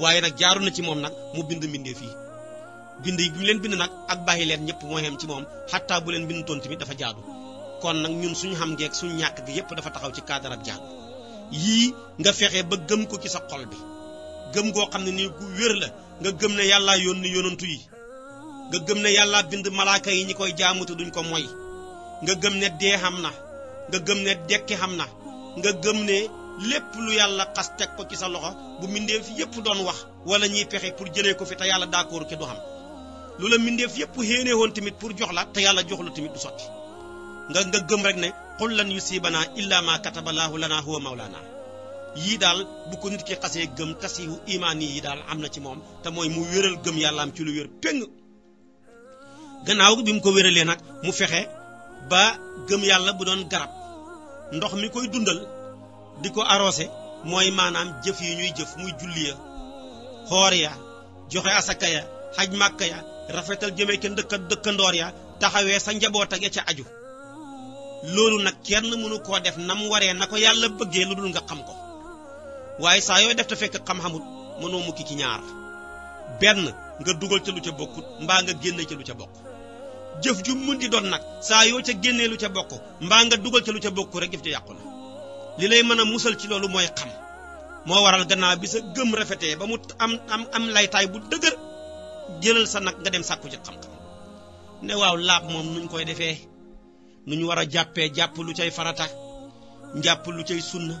waaye nag jaaru na ci moom nag mu bind mbindeef yi bind yi bi mu leen bind nag ak bàyyi leen ñëpp moo yem ci moom xattaa bu leen bindutoon tamit dafa jaadu kon nag ñun suñu xam ngeeg suñu ñàkk gi yëpp dafa taxaw ci cadre ab jaadu yii nga fexe ba gëm ko ci sa xol bi gëm goo xam ne nii gu wér la nga gëm ne yàllaa yónni yonantu yi nga gëm ne yàllaa bind malaaka yi ñi koy jaamutu duñ ko moy nga gëm ne dee xam na nga gëm ne dekki xam na nga gëm ne lépp lu yàlla xas teg ko ci sa loxo bu mbindeef yépp doon wax wala ñuy pexe pour jëlee ko fi te yàlla d'accord ci du xam lu la mbindeef yépp xéenee woon tamit pour jox la te yàlla jox la tamit du sotti nga gëm rek ne qul lan yusibana illa ma kataballahu lana huwa mawlana yii daal bu ko nit ki xasee gëm tasihu imaan yi daal am na ci moom te mooy mu wéral gëm yàlla am ci lu wér péng gannaaw bi mu ko wéralee nag mu fexe ba gëm yàlla bu doon garab ndox mi koy dundal di ko arrosé mooy maanaam jëf yi ñuy jëf muy julli ya xoor ya joxe asaka ya xaj màkka ya rafetal jëmee ke dëkkandoor ya taxawee sa njaboot ak ya ca aju loolu nag kenn mënu koo def nam waree na ko yàlla bëggee lu dul nga xam ko waaye saa yooy def te fekk xam-xamut mënoo mukki ci ñaar benn nga dugal ca lu ca bokkut mbaa nga génne ca lu ca bokk jëf ju mun di doon nag saa yoo ca génnee lu ca bokk mbaa nga dugal ca lu ca bokk rek jëf ca yàqu na li lay mën a musal ci loolu mooy xam moo waral gannaaw bi sa gëm rafetee ba mu am laytaay bu dëgër jëlal sa nag nga dem sàkku ci xam-xam ne waaw laab moom nuñ koy defee nuñ war a jàppee jàpp lu cay farata njàpp lu cay sunna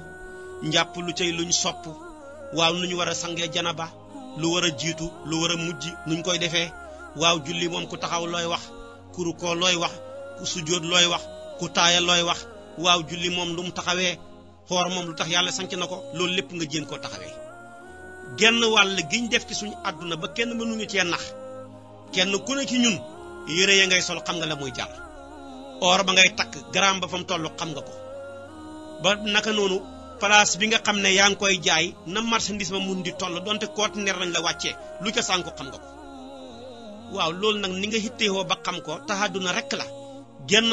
njàpp lu cay luñ sopp waaw nuñ war a sangee janaba lu war a jiitu lu war a mujj nuñ koy defee waaw julli moom ku taxaw looy wax ku rukoo looy wax ku sujjóot looy wax ku taaya looy wax waaw julli moom lu mu taxawee xoor moom lu tax yàlla sanc na ko loolu lépp nga jéem koo taxawee genn wàll giñ def ci suñu àdduna ba kenn mënuñu cee nax kenn ku ne ci ñun yére ya ngay sol xam nga la muy jar or ba ngay takk gramme ba fa mu toll xam nga ko ba naka noonu place bi nga xam ne yaa ngi koy jaay na marchandise ma mun di toll donte conteneur lañ la wàccee lu ca sànku xam nga ko waaw loolu nag ni nga xitteewoo ba xam ko taxaduna rek la genn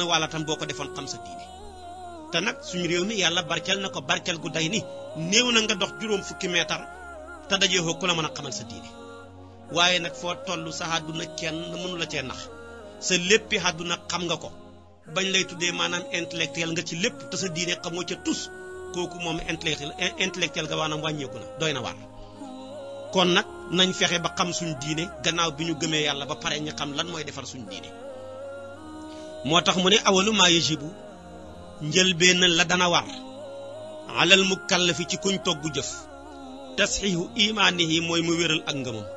wàllatam boo ko defoon xam sa diine te nag suñu réew mi yàlla barkeel na ko barkeel gu day ni néew na nga dox juróom fukki meetar te dajeexoo ku la mën a xamal sa diine waaye nag foo toll sa àdduna kenn mënu la cee nax sa léppi àdduna xam nga ko bañ lay tuddee maanaam intellectuel nga ci lépp te sa diine xamoo ca tus kooku moom intellectuel nga waanaam wàññeeku na doy na waar kon nag nañ fexe ba xam suñ diine gannaaw bi ñu gëmee yàlla ba pare ñu xam lan mooy defar suñ diine moo tax mu ne awalu maa yajibu njëlbeen la dana war alal mukallafi ci kuñ togg jëf tasxiixu imaanihi mooy mu wéral ak ngëmam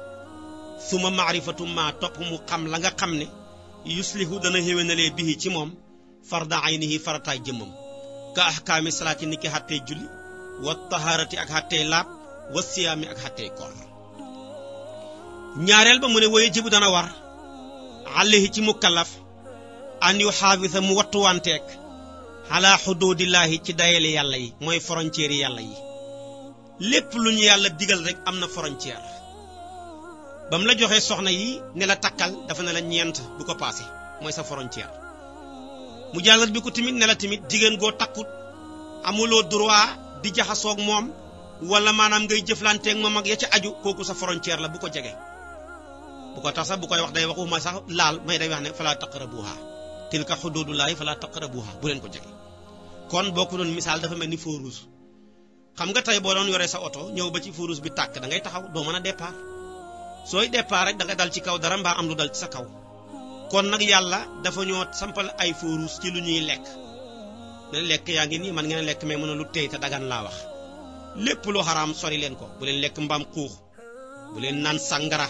suma maarifatu ma topp mu xam la nga xam ne yuslihu dana xéwénalee bihi ci moom farda aynihi farataay jëmmam ka ahkaami salaati ni ki xàttee julli wa taharati ak xàttee laab wa siyaami ak xàttee koor ñaareel ba mu ne waye jibu dana war alayhi ci mukallaf an yu xaafisa mu wattuwanteek ala xuduudillaahi ci dayale yàlla yi mooy frontière yi yàlla yi lépp lu ñu yàlla digal rek am na frontière ba mu la joxee soxna yi ne la takkal dafa ne la ñeent bu ko paase mooy sa frontière mu jàllat bi ko timit ne la timit jigéen goo takkut amuloo droit di jaxasoog moom wala maanaam ngay jëflanteeg moom ak ya ca aju kooku sa frontière la bu ko jege bu ko tax sax bu koy wax day waxuma sax laal may day wax ne fala taqrabuha tilka xuduudullaahi fala taqrabuha bu leen ko jege kon boo ko doon misaal dafa mel ni feu rouge xam nga tey boo doon yoree sa oto ñëw ba ci feu rouge bi tàkk da ngay taxaw doo mën a départ sooy départ rek da nga dal ci kaw dara mbaa am lu dal ci sa kaw kon nag yàlla dafa ñoo sampal ay feu rouge ci lu ñuy lekk ne lekk yaa ngi nii man ngeen lekk mais mën a lu tey te dagan laa wax lépp lu xaraam sori leen ko bu leen lekk mbaam xuux bu leen naan sàngara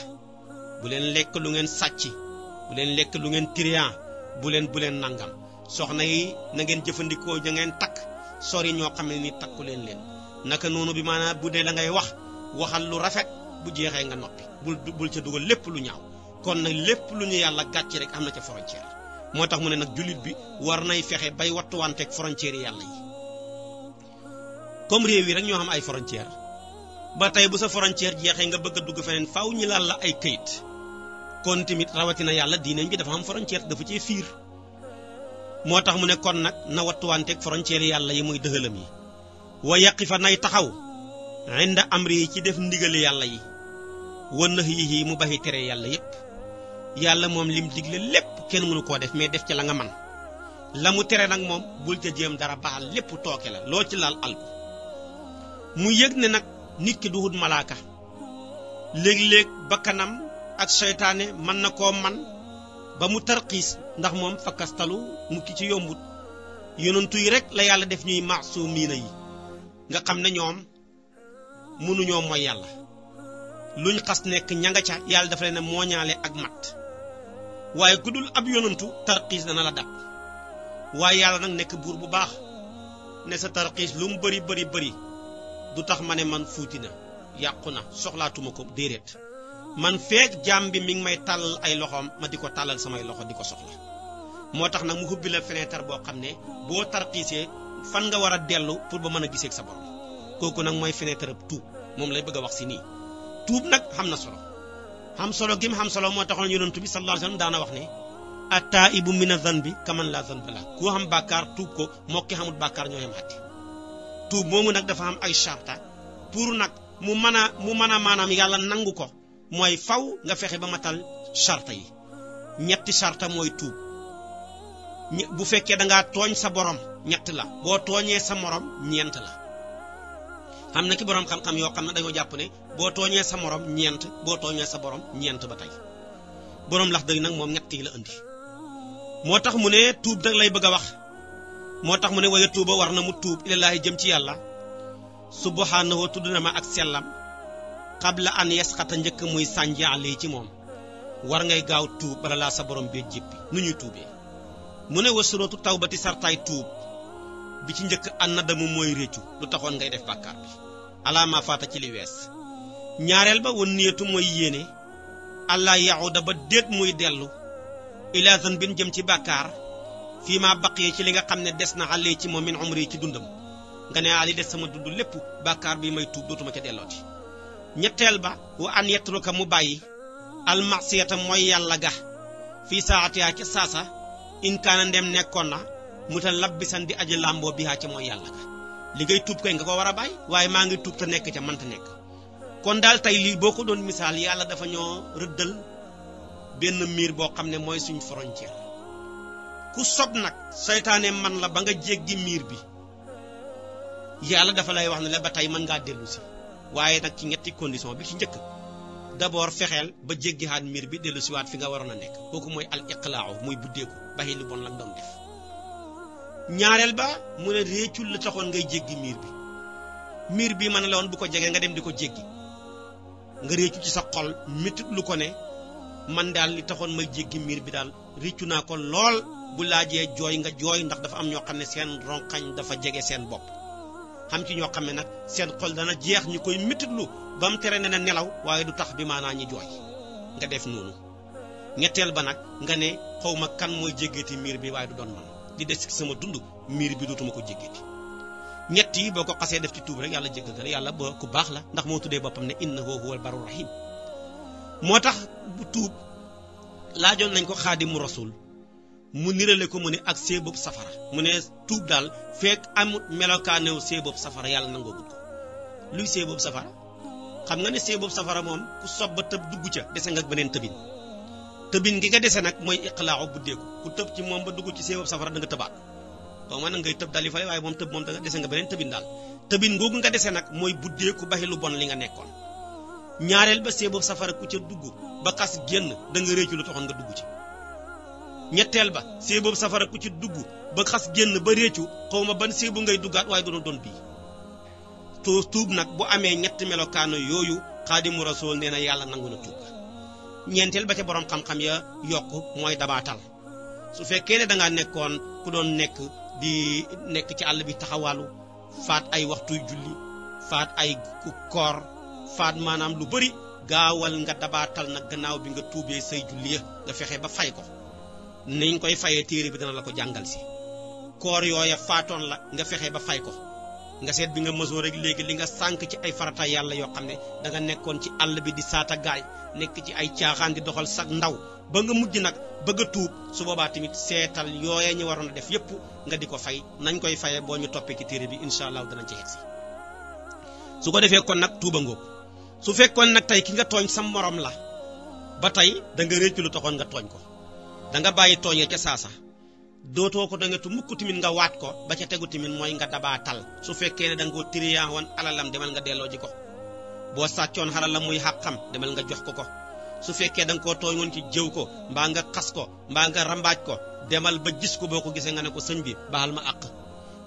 bu leen lekk lu ngeen sàcc bu leen lekk lu ngeen trian bu leen nangam soxna yi na ngeen jëfandikoo ja ngeen takk sori ñoo xam ne ni takku leen naka noonu bi maanaam bu dee la ngay waxal lu rafet bu jeexee nga noppi bul ca dugal lépp lu ñaaw kon nag lépp lu ñu yàlla gàcc rek am na ca frontière moo tax mu ne nag jullit bi war nay fexe bay wattuwanteeg frontière yi yàlla yi comme réew yi rek ñoo xam ay frontière ba tey bu sa frontière jeexee nga bëgg a dugg feneen faaw ñu laal la ay këyit kon tamit rawatina yàlla diineem bi dafa am frontière dafa cee fiir moo tax mu ne kon nag na wattuwanteeg frontière yàlla yi muy dëxalam yi wa yaqifa nay taxaw inda amri yi ci def ndigali yàlla yi wan nahyihi mu baxi tere yàlla yépp yàlla moom lim digle lépp kenn mënu koo def mais def ci la nga man la mu tere nag moom bul ca jéem dara baal lépp tooke la loo ci laal alku mu yëg ne nag nit ki du wut malaaka léeg-léeg bakkanam ak seytaane mën na koo man ba mu tarxiis ndax moom fakkastalu mu ki ci yombut yonentu yi rek la yàlla def ñuy maasumiina yi nga xam ne ñoom mënuñoo mooy yàlla luñ xas nekk ña nga ca yàlla dafa leen mooñaale ak mat waaye ku dul ab yonentu tarxiis dana la dab waaye yàlla nag nekk buur bu baax ne sa tarxiis lu mu bari bari bari du tax ma ne man fuuti na yàqu na soxlaatuma ko déedéet man feek jaam bi mi ngi may tàllal ay loxoom ma di ko tàllal samay loxo di ko soxla moo tax nag mu hubbi la fenêtre boo xam ne boo tarxiisee fan nga war a dellu pour ba mën a gisee ak sa borom kooku nag mooy fenêtre ab tuub moom lay bëgg a wax si nii tuub nag xam na solo xam solo gim xam solo moo taxoon yonent bi sallallahu alayhi wasallam daana wax ne at-taa'ibu mina zanbi kaman la zanba la ku xam bàkkaar tuub ko moo ki xamul bàkkaar ñoo yem àtte tuub moomu nag dafa am ay charta pour nag mu mën a maanaam yàlla nangu ko mooy faw nga fexe ba matal charta yi ñetti charta mooy tuub bu fekkee da ngaa tooñ sa borom ñett la boo tooñee sa morom ñeent la xam na ki borom xam-xam yoo xam ne dañoo jàpp ne boo tooñee sa morom ñeent boo tooñee sa borom ñeent ba tey borom lax dëgg nag moom ñett yi la indi moo tax mu ne tuub nag lay bëgg a wax moo tax mu ne waya tuuba war na mu tuub ilallaahi jëm ci yàlla subhanahu tudd na ma ak sellam qabla an yasxata njëkk muy sànji ali ci moom war ngay gaaw tuub bala laa sa borom bee jéppi nu ñuy tuubee mu ne wasurootu tawbati sartaay tuub bi ci njëkk an nadamu mooy réccu lu taxoon ngay def bàkkaar bi alaama faata ci li wees ñaareel ba wan niyatu mooy yéene allah yaxuda ba déet muy dellu ila zanbin jëm ci bàkkaar fii ma baqiyee ci li nga xam ne des na àllee ci moom min umri ci dundam nga ne ali des sama dund lépp bàkkaar bi may tuub dootuma ca dellooti ñetteel ba wa an yetruka mu bàyyi almasiyata mooy yàlla ga fii saatiyaa ca saasa in kaana ndem nekkoon na mu ta labbisan di aji làmboo bihaa ca mooy yàlla ga li ngay tuub koy nga ko war a bàyyi waaye maa ngi tuub te nekk ca mënta nekk kon daal tey lii boo ko doon misaal yàlla dafa ñoo rëddal benn miir boo xam ne mooy suñ frontière ku sob nag seytaane man la ba nga jéggi miir bi yàlla dafa lay wax ne la ba tey mën ngaa dellu si waaye nag ci ñetti condition bi ci njëkk d'abord fexeel ba jéggihaat miir bi dellu siwaat fi nga waroon a nekk kooku mooy al iqlaaw muy buddeeku baxi lu bon la doon def ñaareel ba mu ne réccul la taxoon ngay jéggi miir bi mën la woon bu ko jegee nga dem di ko jéggi nga réccu ci sa xol métit lu ko ne man daal li taxoon may jéggi miir bi daal réccu naa ko lool bu laajee jooy nga jooy ndax dafa am ñoo xam ne seen ronkañ dafa jege seen bopp xam ci ñoo xam ne nag seen xol dana jeex ñu koy métitlu ba mu tere ne na nelaw waaye du tax bi maanaa ñi jooy nga def noonu ñetteel ba nag nga ne xawma kan mooy jéggeeti miir bi waaye du doon man di des ci sama dund miir bi dootuma ko jéggeeti ñett yi boo ko xasee def ci tuub rek yàlla jéggal la yàlla ba ku baax la ndax moo tuddee boppam ne innahu huwal barur rahim moo tax bu tuub laajoon nañ ko xaadimu rasul mu nirale ko mu ne ak séeboob safara mu ne tuub daal fekk amut melokaanew séeboob safara yàlla nangoogut ko luy séeboob safara xam nga ne séeboob safara moom ku sob ba tëb dugg ca dese nga beneen tëbin gi nga dese nag mooy iqlaaxu buddeeku ku tëb ci moom ba dugg ci séeboob safara da nga tëbaat xaw ma nag ngay tëb dali fale waaye moom tëb moom da nga dese nga beneen tëbin daal tëbin googu nga dese nag mooy buddeeku baxi lu bon li nga nekkoon ñaareel ba séeboob safara ku ca dugg ba xas génn da nga réccu lu taxoon nga dugg ci ñetteel ba séeboob safara ku ci dugg ba xas génn ba réccu xaw ma ban séebu ngay duggaat waaye doon bii tuub nag bu amee ñetti melokaano yooyu xaadimu rasul nee na yàlla nangu na tuub ñeenteel ba ca borom xam-xam ya yokk mooy dabaatal su fekkee ne dangaa nekkoon ku doon nekk ci àll bi taxawaalu faat ay waxtuy julli faat ay koor faat maanaam lu bari gaawal nga dabaatal nag gannaaw bi nga tuubee say julli ya nga fexe ba fay ko niñ koy fayee téere bi dana la ko jàngal si koor yooya faatoon la nga fexe ba fay ko nga seet bi nga mësoo rek léegi li nga sànk ci ay farata yàlla yoo xam ne da nga nekkoon ci àll bi di saata gaay nekk ci ay caaxaan di doxal sag ndaw ba nga mujj nag bëgg a tuub su boobaa tamit seetal yooya ñu waroon a def yépp nga di ko fay nañ koy fayee boo ñu toppee ci téere bi incha allah danañ ci yegsi su ko defee kon nag tuuba ngóob su fekkoon nag tey ki nga tooñ sa morom la ba tey da nga réccu lu taxoon nga tooñ ko da nga bàyyi tooñee ca saasa dootoo ko dangetu mukk timit nga waat ko ba ca tegu timit mooy nga dabaatal su fekkee ne da nga koo tiriyaa woon alalam demal nga delloo ji ko boo sàccoon xalalam muy xàqam demal nga jox ko su fekkee da nga koo tooñ woon ci jëw ko mbaa nga xas ko mbaa nga rambaaj ko demal ba gis ko boo ko gisee nga ne ko sëñ bi baal ma àq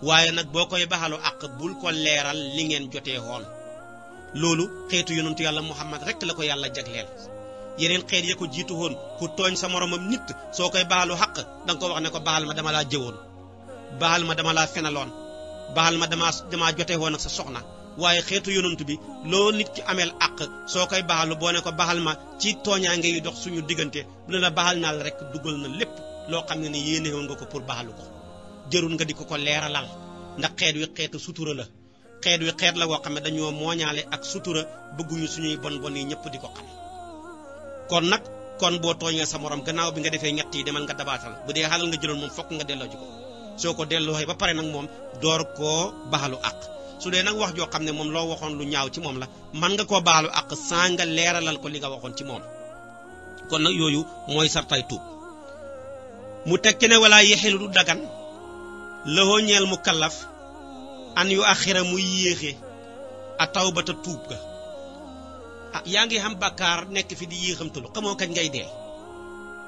waaye nag boo koy baxalu àq bul ko leeral li ngeen jotee woon loolu xeetu yonentu yàlla Muhammad rek la ko yàlla jagleel yeneen xeet ya ko jiitu woon ku tooñ sa moromam nit soo koy baxalu àq da nga ko wax ne ko baal ma dama laa jëwoon baal ma dama laa fenaloon baal ma dama jotee woon ak sa soxna waaye xeetu yonent bi loo nit ki ameel àq soo koy baxalu boo ne ko baxal ma ci tooñaange yi dox suñu diggante bu ne la baxal naa la rek dugal na lépp loo xam ne ni yéene woon nga ko pour baxalu ko jërul nga di ko leeralal ndax xeet wi xeetu sutura la xeet wi xeet la woo xam ne dañoo mooñaale ak sutura bëgguñu suñuy bon bon yi ñëpp di ko xam kon boo tooñee sa morom gannaaw bi nga defee ñett yi demal nga dabaatal bu dee xalal nga jëloon moom fokk nga delloo ji ko soo ko delloo ba pare nag moom door koo baxalu àq su dee nag wax joo xam ne moom loo waxoon lu ñaaw ci moom la mën nga koo baalu àq saa nga leeralal ko li nga waxoon ci moom kon nag yooyu mooy sartay tuub mu tekki ne wala yexilu du dagan lëxoo ñeel mu kallaf an yu axira muy yéexe a tawbata tuub ga yaa ngi xam bàkkaar nekk fi di yéexamtalu xamoo kañ ngay dee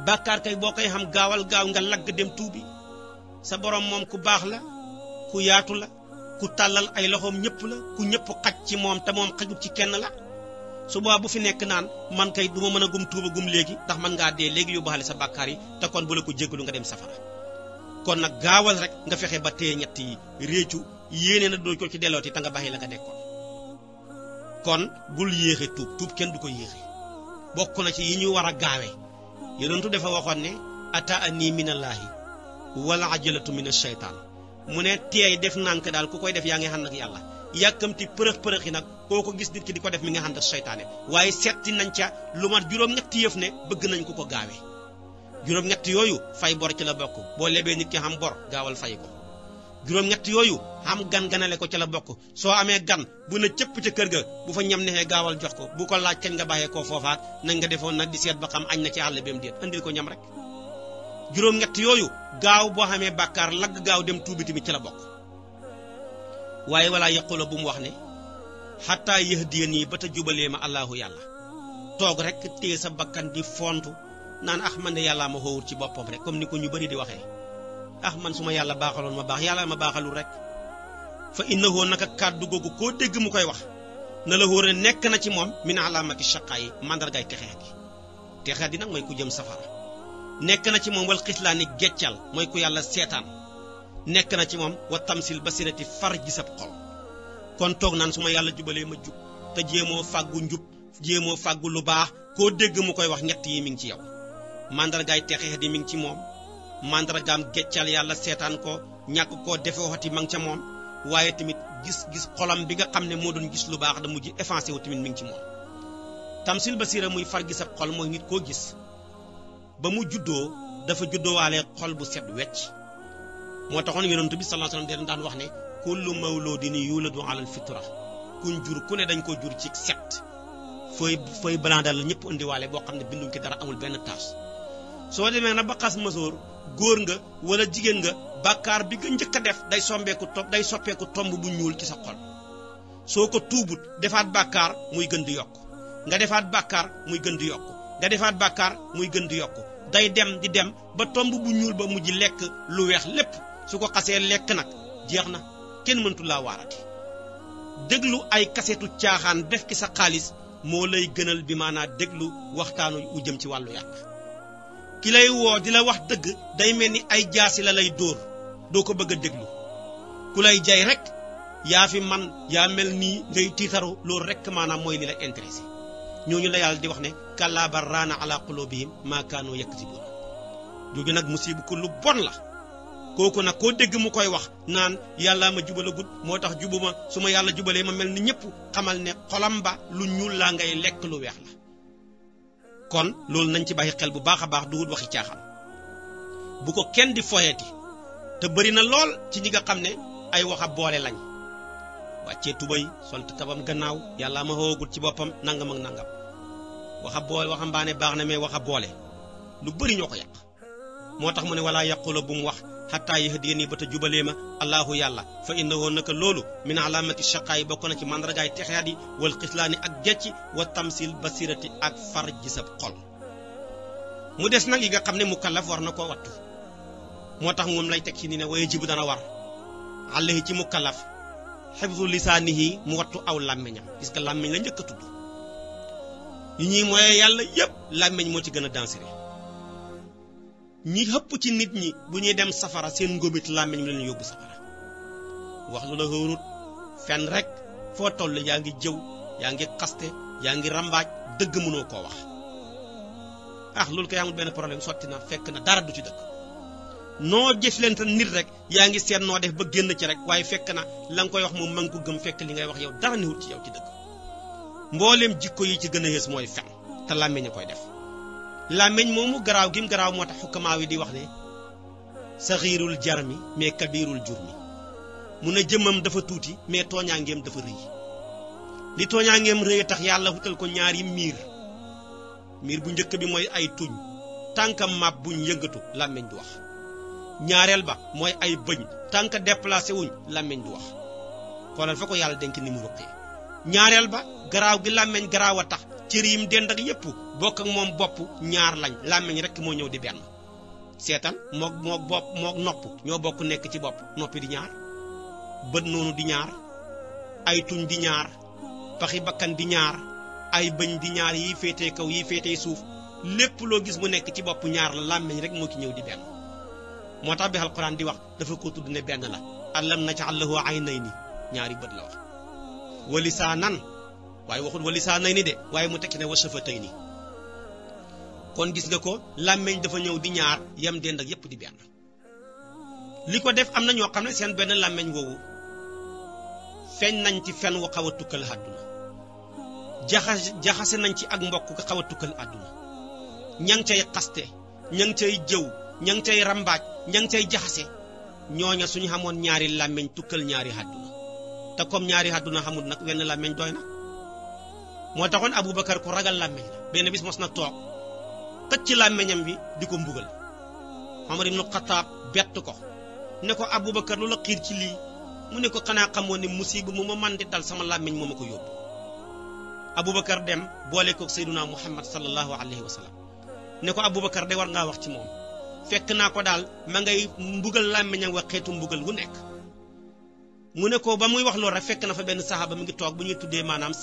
bàkkaar kay boo koy xam gaawal gaaw nga lagg dem tuubi sa borom moom ku baax la ku yaatu la ku tàllal ay loxoom ñëpp la ku ñëpp xaj ci moom te moom xajut ci kenn la su boobaa bu fi nekk naan man kay duma mën a gum tuuba gum léegi ndax man ngaa dee léegi yóbbaale sa bàkkaar yi te kon bu la ko jéggalu nga dem safara kon nag gaawal rek nga fexe ba téye ñett yi réccu yéene na doo ko ci dellooti te nga baxi la nga nekkoon kon bul yéexe tuub kenn du ko yéexe bokk na ci yi ñu war a gaawe yonentu dafa waxoon ne ata ani minallaahi wala ajalatu min ash-shaytaan mu ne teey def nànk daal ku koy def yaa ngi ànd ak yàlla yàkkamti përëx yi nag koo ko gis nit ki di ko def mi nga ànd ak seytaane waaye setti nañ ca lu mat juróom-ñetti yëf ne bëgg nañ ku ko gaawe juróom-ñett yooyu fay bor ci la bokk boo lebee nit ki xam bor gaawal fay ko juróom-ñett yooyu xam ganale ko ci la bokk soo amee gan bu na cëpp ca kër ga bu fa ñam nexee gaawal jox ko bu ko laaj kañ nga bàyyee koo foofaat nañ nga defoon nag di seet ba xam añ na ci àll beem déet andil ko ñam rek juróom-ñett yooyu gaaw boo xamee bàkkaar lagg gaaw dem tuubi tamit ci la bokk waaye wala yaqula bu mu wax ne xataa yahdiyani ba ta jubalee ma allahu yàlla toog rek téye sa bakkan di fontu naan man de yàllaa ma xoowut ci boppam rek comme ni ko ñu bari di waxee man su ma yàlla baaxaloon ma baax yàlla ma baaxalul rek fa innahu naka kàddu googu koo dégg mu koy wax na la wóor ne nekk na ci moom min alaamati shaqaa yi mandargaay texeet gi nag mooy ku jëm safara nekk na ci moom wal xislaani geccal mooy ku yàlla seetaan nekk na ci moom wa tamsil basirati far ji sab xol kon toog naan su ma yàlla jubalee ma jub te jéemoo fàggu njub jéemoo fàggu lu baax koo dégg mu koy wax ñett yi mi ngi ci yow mandargaay texeet yi mi ngi ci moom mandargaam geccal yàlla seetaan ko ñàkk koo defe waxati ma ngi ca moom waaye tamit gis xolam bi nga xam ne moo doon gis lu baax da mujj effacé wu tamit mi ngi ci moom tamsil basira muy far gi sab xol mooy nit koo gis ba mu juddoo dafa juddoowaale xol bu set wecc moo taxoon yonent bi sallallahu alayhi wasallam daan wax ne kullu mawludin yuladu ala alfitra kuñ jur ku ne dañ ko jur ci set fooy blandal la ñëpp indiwaale boo xam ne binduñ ki dara amul benn taas soo demee na ba xas masoor góor nga wala jigéen nga bàkkaar bi nga njëkk a def day soppeeku tomb bu ñuul ci sa xol soo ko tuubut defaat bàkkaar muy gën di yokk nga defaat bàkkaar muy gën di yokk nga defaat bàkkaar muy gën di yokk day dem di dem ba tomb bu ñuul ba mujj lekk lu weex lépp su ko xasee lekk nag jeex na kenn mëntu laa waarati déglu ay kasetu caaxaan def ki sa xaalis moo lay gënal bi maanaa déglu waxtaanu wu jëm ci wàllu yàlla ki lay woo di la wax dëgg day mel ni ay jaasi la lay dóor doo ko bëgg a déglu ku lay jay rek yaa fi man yaa mel nii ngay tiitaru loolu rek maanaam mooy li la intéressé ñooñu la yàlla di wax ne kallaa bal raana ala qulubihim maa kaanu yaksibuun jóge nag musiba ko lu bon la kooku nag koo dégg mu koy wax naan yàllaa ma jubalagut moo tax jubuma su ma yàlla jubalee ma mel ni ñëpp xamal ne xolam ba lu ñuul laa ngay lekk lu weex la kon loolu nañ ci bàyyi xel bu baax a baax duwut waxi caaxaan bu ko kenn di foyeeti te bëri na lool ci ñi nga xam ne ay waxa boole lañ wàccee tubay sont kabam gannaaw yàlla ma xoogut ci boppam nangam ak nangam waxambaane baax na mais waxa boole lu bëri ñoo ko yàq moo tax mu ne wala yaqula bu mu wax xataa yahdiyani ba ta jubalee ma allahu yàlla fa innahu naka loolu min alamati shaqaayi bokk na ci mandargaay texeat yi wal xislaani ak jecci wa tamsil basirati ak far gisab xol mu des nag yi nga xam ne mukallaf war na koo wattu moo tax moom lay teg ci ni ne waye jibu dana war alayhi ci mukallaf xifzu lisaanihi mu wattu aw làmmiñam gis nga làmmiñ la njëkk a tudd yi ñuy mooy yàlla yépp làmmiñ moo ci gën a dangereux ñi xëpp ci nit ñi bu ñuy dem safara seen ngóobit làmmiñ leen yóbbu safara wax lu la xóorut fenn rek foo toll yaa ngi jëw yaa ngi xaste yaa ngi rambaaj dëgg mënoo koo wax loolu koy amul benn problème sotti na fekk na dara du ci dëgg noo jëflante nit rek yaa ngi seet noo def ba génn ci rek waaye fekk na la nga koy wax moom ma ngi ko gëm fekk li ngay wax yow dara newut ci yow ci dëgg mbooleem jikko yi ci gën a yées mooy fen te làmmiñ a koy def làmmiñ moomu garaaw gim garaaw moo tax xukkamaa wi di wax ne saxiirul jarmi mais kabirul jurmi mu ne jëmmam dafa tuuti mais tooñaangeem dafa rëy li tooñaangeem rëy tax yàlla wutal ko ñaari miir bu njëkk bi mooy ay tuñ tànkam mab buñ yëngatu làmmiñ du wax ñaareel ba mooy ay bëñ tànk déplacé wuñ làmmiñ du wax xoolal fa ko yàlla denk ni mu ruqee ñaareel ba garaaw gi làmmiñ garaaw a tax cër yim dend ak yépp bokk ak moom bopp ñaar lañ làmmiñ rek moo ñëw di benn seetal mook nopp ñoo bokk nekk ci bopp noppi di ñaar bët noonu di ñaar ay tuñ di ñaar paxi bakkan di ñaar ay bëñ di ñaar yi féetee kaw yi féetee suuf lépp loo gis mu nekk ci bopp ñaar la làmmiñ rek moo ci ñëw di benn moo tax bi alquran di wax dafa ko tudd ne benn la alam naj'al lahu aynayni ñaari bët la wax wa lisaanan waaye waxul wa lisaanayni de waaye mu tekki ne wa shafatayni kon gis nga ko làmmiñ dafa ñëw di ñaar yam dend ak yépp di benn li ko def am na ñoo xam ne seen benn làmmiñ woowu feeñ nañ ci fen wu xaw a tukkal àdduna jaxase nañ ci ak mbokk ko xaw a tukkal àdduna ña ngi cay xaste ña ngi cay jëw ña ngi cay rambaaj ña ngi cay jaxase ñooña suñu xamoon ñaari làmmiñ tukkal ñaari àdduna te comme ñaari àdduna xamul nag wenn làmmiñ doy na moo taxoon Abubakar ku ragal làmmiñ la benn bis mos na toog xëcc ci làmmiñam bi di ko mbugal Umar ibn Xattaab bett ko ne ko Abubakar lu la xiir ci lii mu ne ko xanaa xamoon ne musiba mu ma man di dal sama làmmiñ moo ma ko yóbbu Abubakar dem boole ko Seyduna Muhammad sallallahu alayhi wa sallam ne ko Abubakar de war ngaa wax ci moom fekk naa ko daal ma ngay mbugal làmmiñam wa xeetu mbugal wu nekk mu ne ko ba muy wax loolu rek fekk na fa benn saxaaba mi ngi toog bu ñuy tuddee maanaam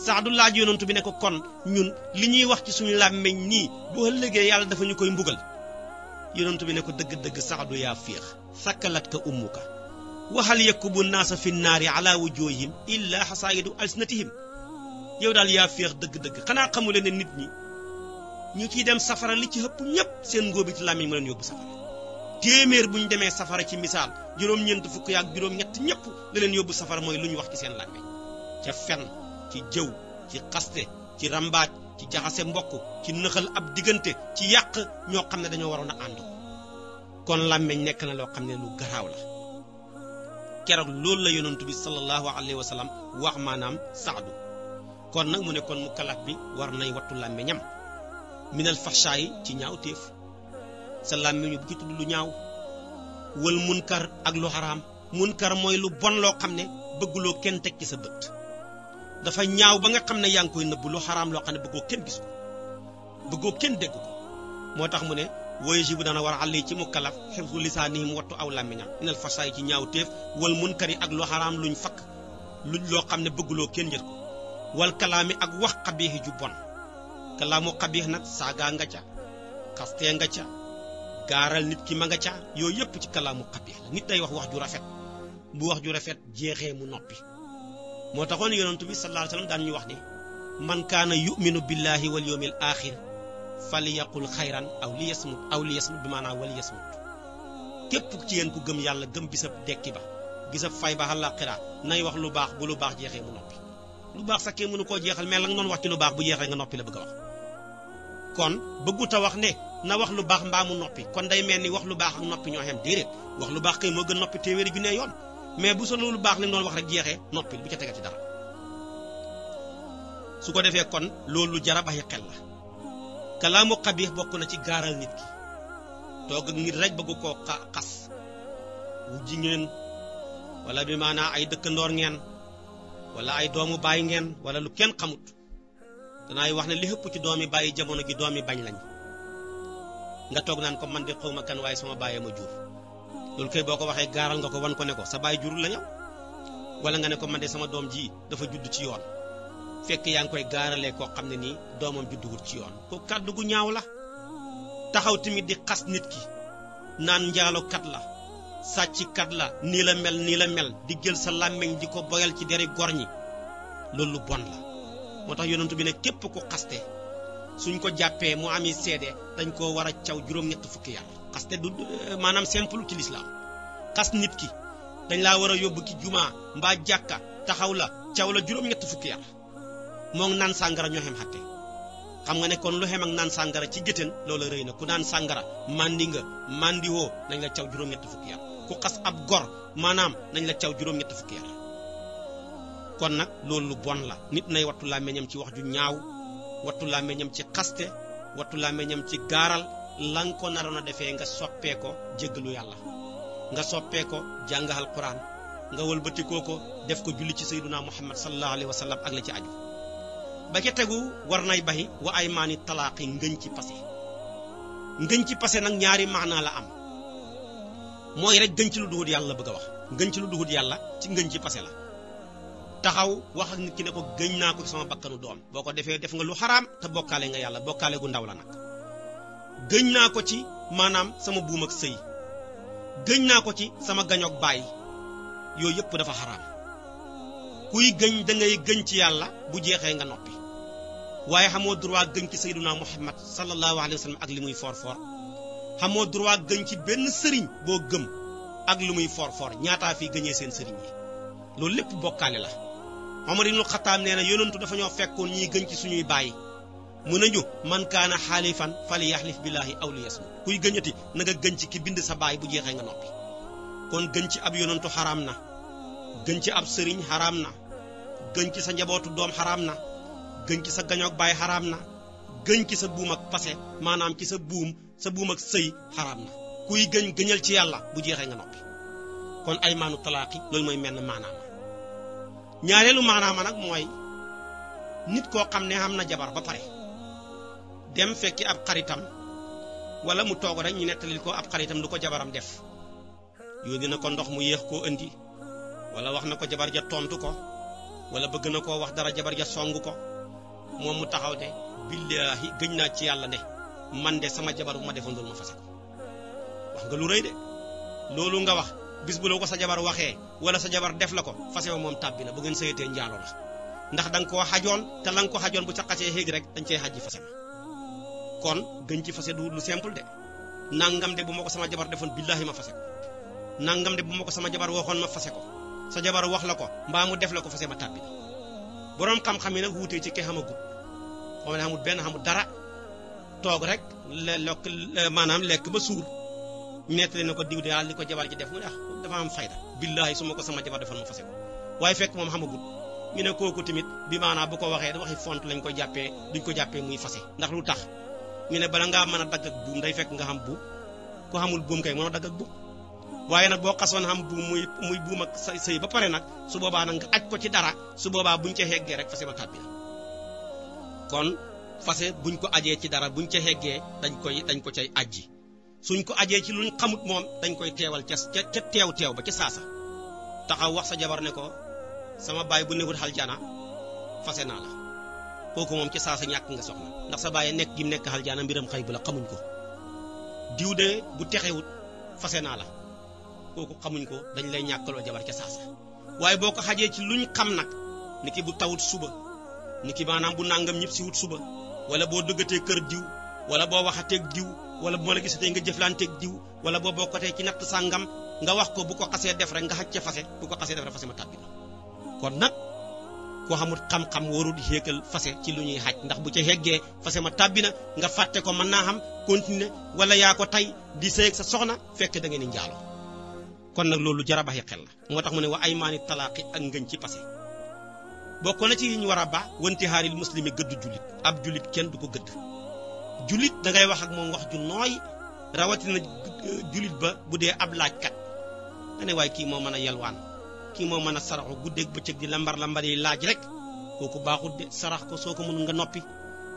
Saadu laaj yonantu bi ne ko kon ñun li ñuy wax ci suñu làmmiñ nii bu ëllëgee yàlla dafa ñu koy mbugal yonantu bi ne ko dëgg-dëgg Saadu yaa féex sakkalat ka ummuka waxal yakubu naasa fi naari ala wujuhihim illa xasaayidu alsinatihim yow daal yaa féex dëgg-dëgg xanaa xamule ne nit ñi ñu ciy dem safara li ci ëpp ñépp seen ngóobi ci làmmiñ ma leen yóbbu safara téeméer bu ñu demee safara ci misaal juróom-ñeent fukk yaak juróom-ñett ñépp la leen yóbbu safara mooy lu ñu wax ci seen làmmiñ ca fen ci jëw ci xaste ci rambaaj ci jaxase mbokk ci nëxal ab diggante ci yàq ñoo xam ne dañoo waroon a ànd kon làmmiñ nekk na loo xam ne lu garaaw la keroog loolu la yonent bi sallallahu alayhi wa sallam wax maanaam Saadu kon nag mu ne kon mukallaf bi war nay wattu làmmiñam minal faxshaay ci ñaaw téef sa làmmiñ bu ci tudd lu ñaaw wal munkar ak lu xaraam munkar mooy lu bon loo xam ne bëgguloo kenn teg ci sa bët dafa ñaaw ba nga xam ne yaa ngi koy nëbb lu xaraam loo xam ne bëggoo kenn gis ko bëggoo kenn dégg ko moo tax mu ne wajibu dana war àlli ci mukallaf xifzu lisaanihi mu wattu aw làmmiñam minal faxshaay ci ñaaw téef wal munkari ak lu xaraam luñ fakk luñ loo xam ne bëgguloo kenn yër ko wal kalaami ak wax xabiixi ju bon kalaamu xabiix nag saagaa nga ca xastee nga ca gaaral nit ki ma nga ca yooyu yëpp ci kalaamu xabiix la nit day wax wax ju rafet bu wax ju rafet jeexee mu noppi moo taxoon yonent bi sallallahu alayhi wasallam daan ñu wax ne man kaana yu'minu billahi wal yawmil axir falyaqul xayran aw li yasmut bi maanaam wali yasmut képp ci yéen ku gëm yàlla gëm bisab dekki ba bisab fay ba àllaaxira nay wax lu baax bu lu baax jeexee mu noppi lu baax sax kenn mënu koo jeexal mais la nga doon wax ci lu baax bu jeexee nga noppi la bëgg a wax kon bëggut a wax ne na wax lu baax mbaa mu noppi kon day mel ni wax lu baax ak noppi ñoo xem déedéet wax lu baax kay moo gën noppi téeméeri junne yoon mais bu sa loolu baax li noonu wax rek jeexee noppil bu ca tegal ci dara su ko defee kon loolu jara bàyyi xel la kalaamu xabiix bokk na ci gaaral nit ki toog ak nit rek bëgg koo xas wu ji ngeen wala bi maanaa ay dëkkandoor ngeen wala ay doomu baay ngeen wala lu kenn xamut danaay wax ne li ëpp ci doomi bàyyi jamono gi doomi bañ lañ nga toog naan ko man de xawma kan waaye sama bàyyee ma jur loolu kay boo ko waxee gaaral nga ko wan ko ne ko sa baay jurul la ñëw wala nga ne ko man de sama doom ji dafa judd ci yoon fekk yaa ngi koy gaaralee koo xam ne nii doomam judduwut ci yoon ko kàddu gu ñaaw la taxaw tamit di xas nit ki naan njaalokat la sàcckat la nii la mel di jël sa làmmiñ di ko boyal ci deri gor ñi loolu lu bon la moo tax yonent bi ne képp ku xaste suñ ko jàppee mu ami seede dañ koo war a caw juróom-ñett fukki yar xaste du maanaam simple ci lislaam xas nit ki dañ laa war a yóbbu ki jumaa mbaa jàkka taxaw la caw la juróom-ñett fukki yar moom naan sàngara ñoo xem xatte xam nga ne kon lu xem ak naan sàngara ci géttéen loola rëy na ku naan sàngara mandi nga mandi woo nañ la caw juróom-ñett fukki yar ku xas ab gor maanaam nañ la caw juróom-ñett fukki yar kon nag loolu lu bon la nit nay wattu làmmiñam ci wax ju ñaaw wattu làmmiñam ci xaste wattu làmmiñam ci gaaral lan ko naroon a defee nga soppee ko jéggalu yàlla nga soppee ko jàng alquran nga wëlbatikoo ko def ko julli ci sayyiduna muhammad sallallahu alayhi wa sallam ak la ci aju ba ca tegu war nay baxi wa ay maani talaaqi ngëñ ci passé nag ñaari maanaa la am mooy rek gëñ ci lu duhut yàlla la bëgg a wax ngëñ ci lu duhut yàlla ci ngëñ ci passé la taxaw wax ak nit ki ne ko gëñ naa ko sama bakkanu doom boo ko defee def nga lu xaraam te bokkaale nga yàlla bokkaale gu ndaw la nag gëñ naa ko ci maanaam sama buum ak sëy gëñ naa ko ci sama gañoog baay yooyu yëpp dafa xaraam kuy gëñ da ngay gëñ ci yàlla bu jeexee nga noppi waaye xamoo droit gëñ ci sayyiduna muhammad sallallahu alayhi wa sallam ak li muy for xamoo droit gëñ ci benn sëriñ boo gëm ak lu muy for ñaataa fii gëñee seen sëriñ yi loolu lépp bokkaale la Omar ibn Khattab nee na yonentu dafa ñoo fekkoon ñiy gëñ ci suñuy bàyyi mu nañu man kaana xaalifan fali yaxlif billahi aw li yasmut kuy gëñati na nga gëñ ci ki bind sa baay bu jeexee nga noppi kon gëñ ci ab yonentu xaraam na gëñ ci ab sëriñ xaraam na gëñ ci sa njabootu doom xaraam na gëñ ci sa gañoog baay xaraam na gëñ ci sa buum ak passé maanaam ci sa buum ak sëy xaraam na kuy gëñal ci yàlla bu jeexee nga noppi kon ay maanu talaaqi loolu mooy menn maanaam ñaareelu maanaama nag mooy nit koo xam ne am na jabar ba pare dem fekki ab xaritam wala mu toog rek ñu nettalil ko ab xaritam lu ko jabaram def yónni na ko ndox mu yéex koo indi wala wax na ko jabar ja tontu ko wala bëgg na koo wax dara jabar ja song ko moom mu taxaw ne billaahi gëñ naa ci yàlla ne man de sama jabar bu ma defoon loolu ma fase ko wax nga lu rëy de loolu nga wax bis bu la ko sa jabar waxee wala sa jabar def la ko fase wa moom tàbbi na bu ngeen sëyatee njaalo la ndax da nga koo xajoon te la nga ko xajoon bu ca xasee xéeg rek dañ cey xaj ji fase ma kon gëñ ci fase du lu simple de nangam de bu ma ko sama jabar defoon billaahi ma fase ko nangam de bu ma ko sama jabar waxoon ma fase ko sa jabar wax la ko mbaa mu def la ko fase ma tàbbi na boroom xam-xam yi nag wuutee ci ke xamagut xam ne xamul benn xamul dara toog rek maanaam lekk ba suur ñu nettali na ko diw de daal li ko jabar ji def mu ne dafa am fayda billaahi su ma ko sama jabar defoon ma fase ko waaye fekk moom xamagut ñu ne kooku tamit bi maanaam bu ko waxee da waxi font lañ ko jàppee duñ ko jàppee muy fase ndax lu tax ñu ne bala ngaa mën a dagg ak buum day fekk nga xam buum ku xamul buum kay mën a dagg ak buum waaye nag boo xasoon xam buum muy buum ak sëy ba pare nag su boobaa nag nga aj ko ci dara su boobaa buñ ca xeggee rek fase ba tàbbi na kon fase buñ ko ajee ci dara buñ ca xeggee dañ ko cay ajji suñ ko ajee ci luñ xamut moom dañ koy teewal ca teew ba ca saasa taxaw wax sa jabar ne ko sama baay bu nekkul aljana fase naa la kooku moom ca saasa ñàkk nga soxna ndax sa baay nekk gi mu nekk aljana mbiram xëy bu la xamuñ ko diw de bu texewut fase naa la kooku xamuñ ko dañ lay ñàkkaloo jabar ca saasa waaye boo ko xajee ci luñ xam nag niki bu tawut suba niki maanaam bu nangam ñëpp si wut suba wala boo dëggatee kër diw wala boo waxateeg diw wala bu ma la gisatee nga jëflanteeg diw wala boo bokkatee ci natt sàngam nga wax ko bu ko xasee def rek nga xaj ca fase bu ko xasee def rek fase ma tàbbi na kon nag koo xamul xam-xam warul yéegal fase ci lu ñuy xaj ndax bu ca heggee fase ma tàbbi na nga fàtte ko mën naa xam continuer wala yaa ko tey di sëy ak sa soxna fekk da ngeen di njaaloo kon nag loolu jar a bàyyi xel la moo tax mu ne wa aymaani talaaqi ak ngëñ ci passé bokk na ci yi ñu war a baax wanti xaaril muslimi gëdd jullit ab jullit kenn du ko gëdd jullit da ngay wax ak moom wax ju nooy rawatina jullit ba bu dee ab laajkat nga ne waaye kii moo mën a yalwaan kii moo mën a saraxu guddeeg bëccëg di lambar yi laaj rek kooku baaxut de sarax ko soo ko mënul nga noppi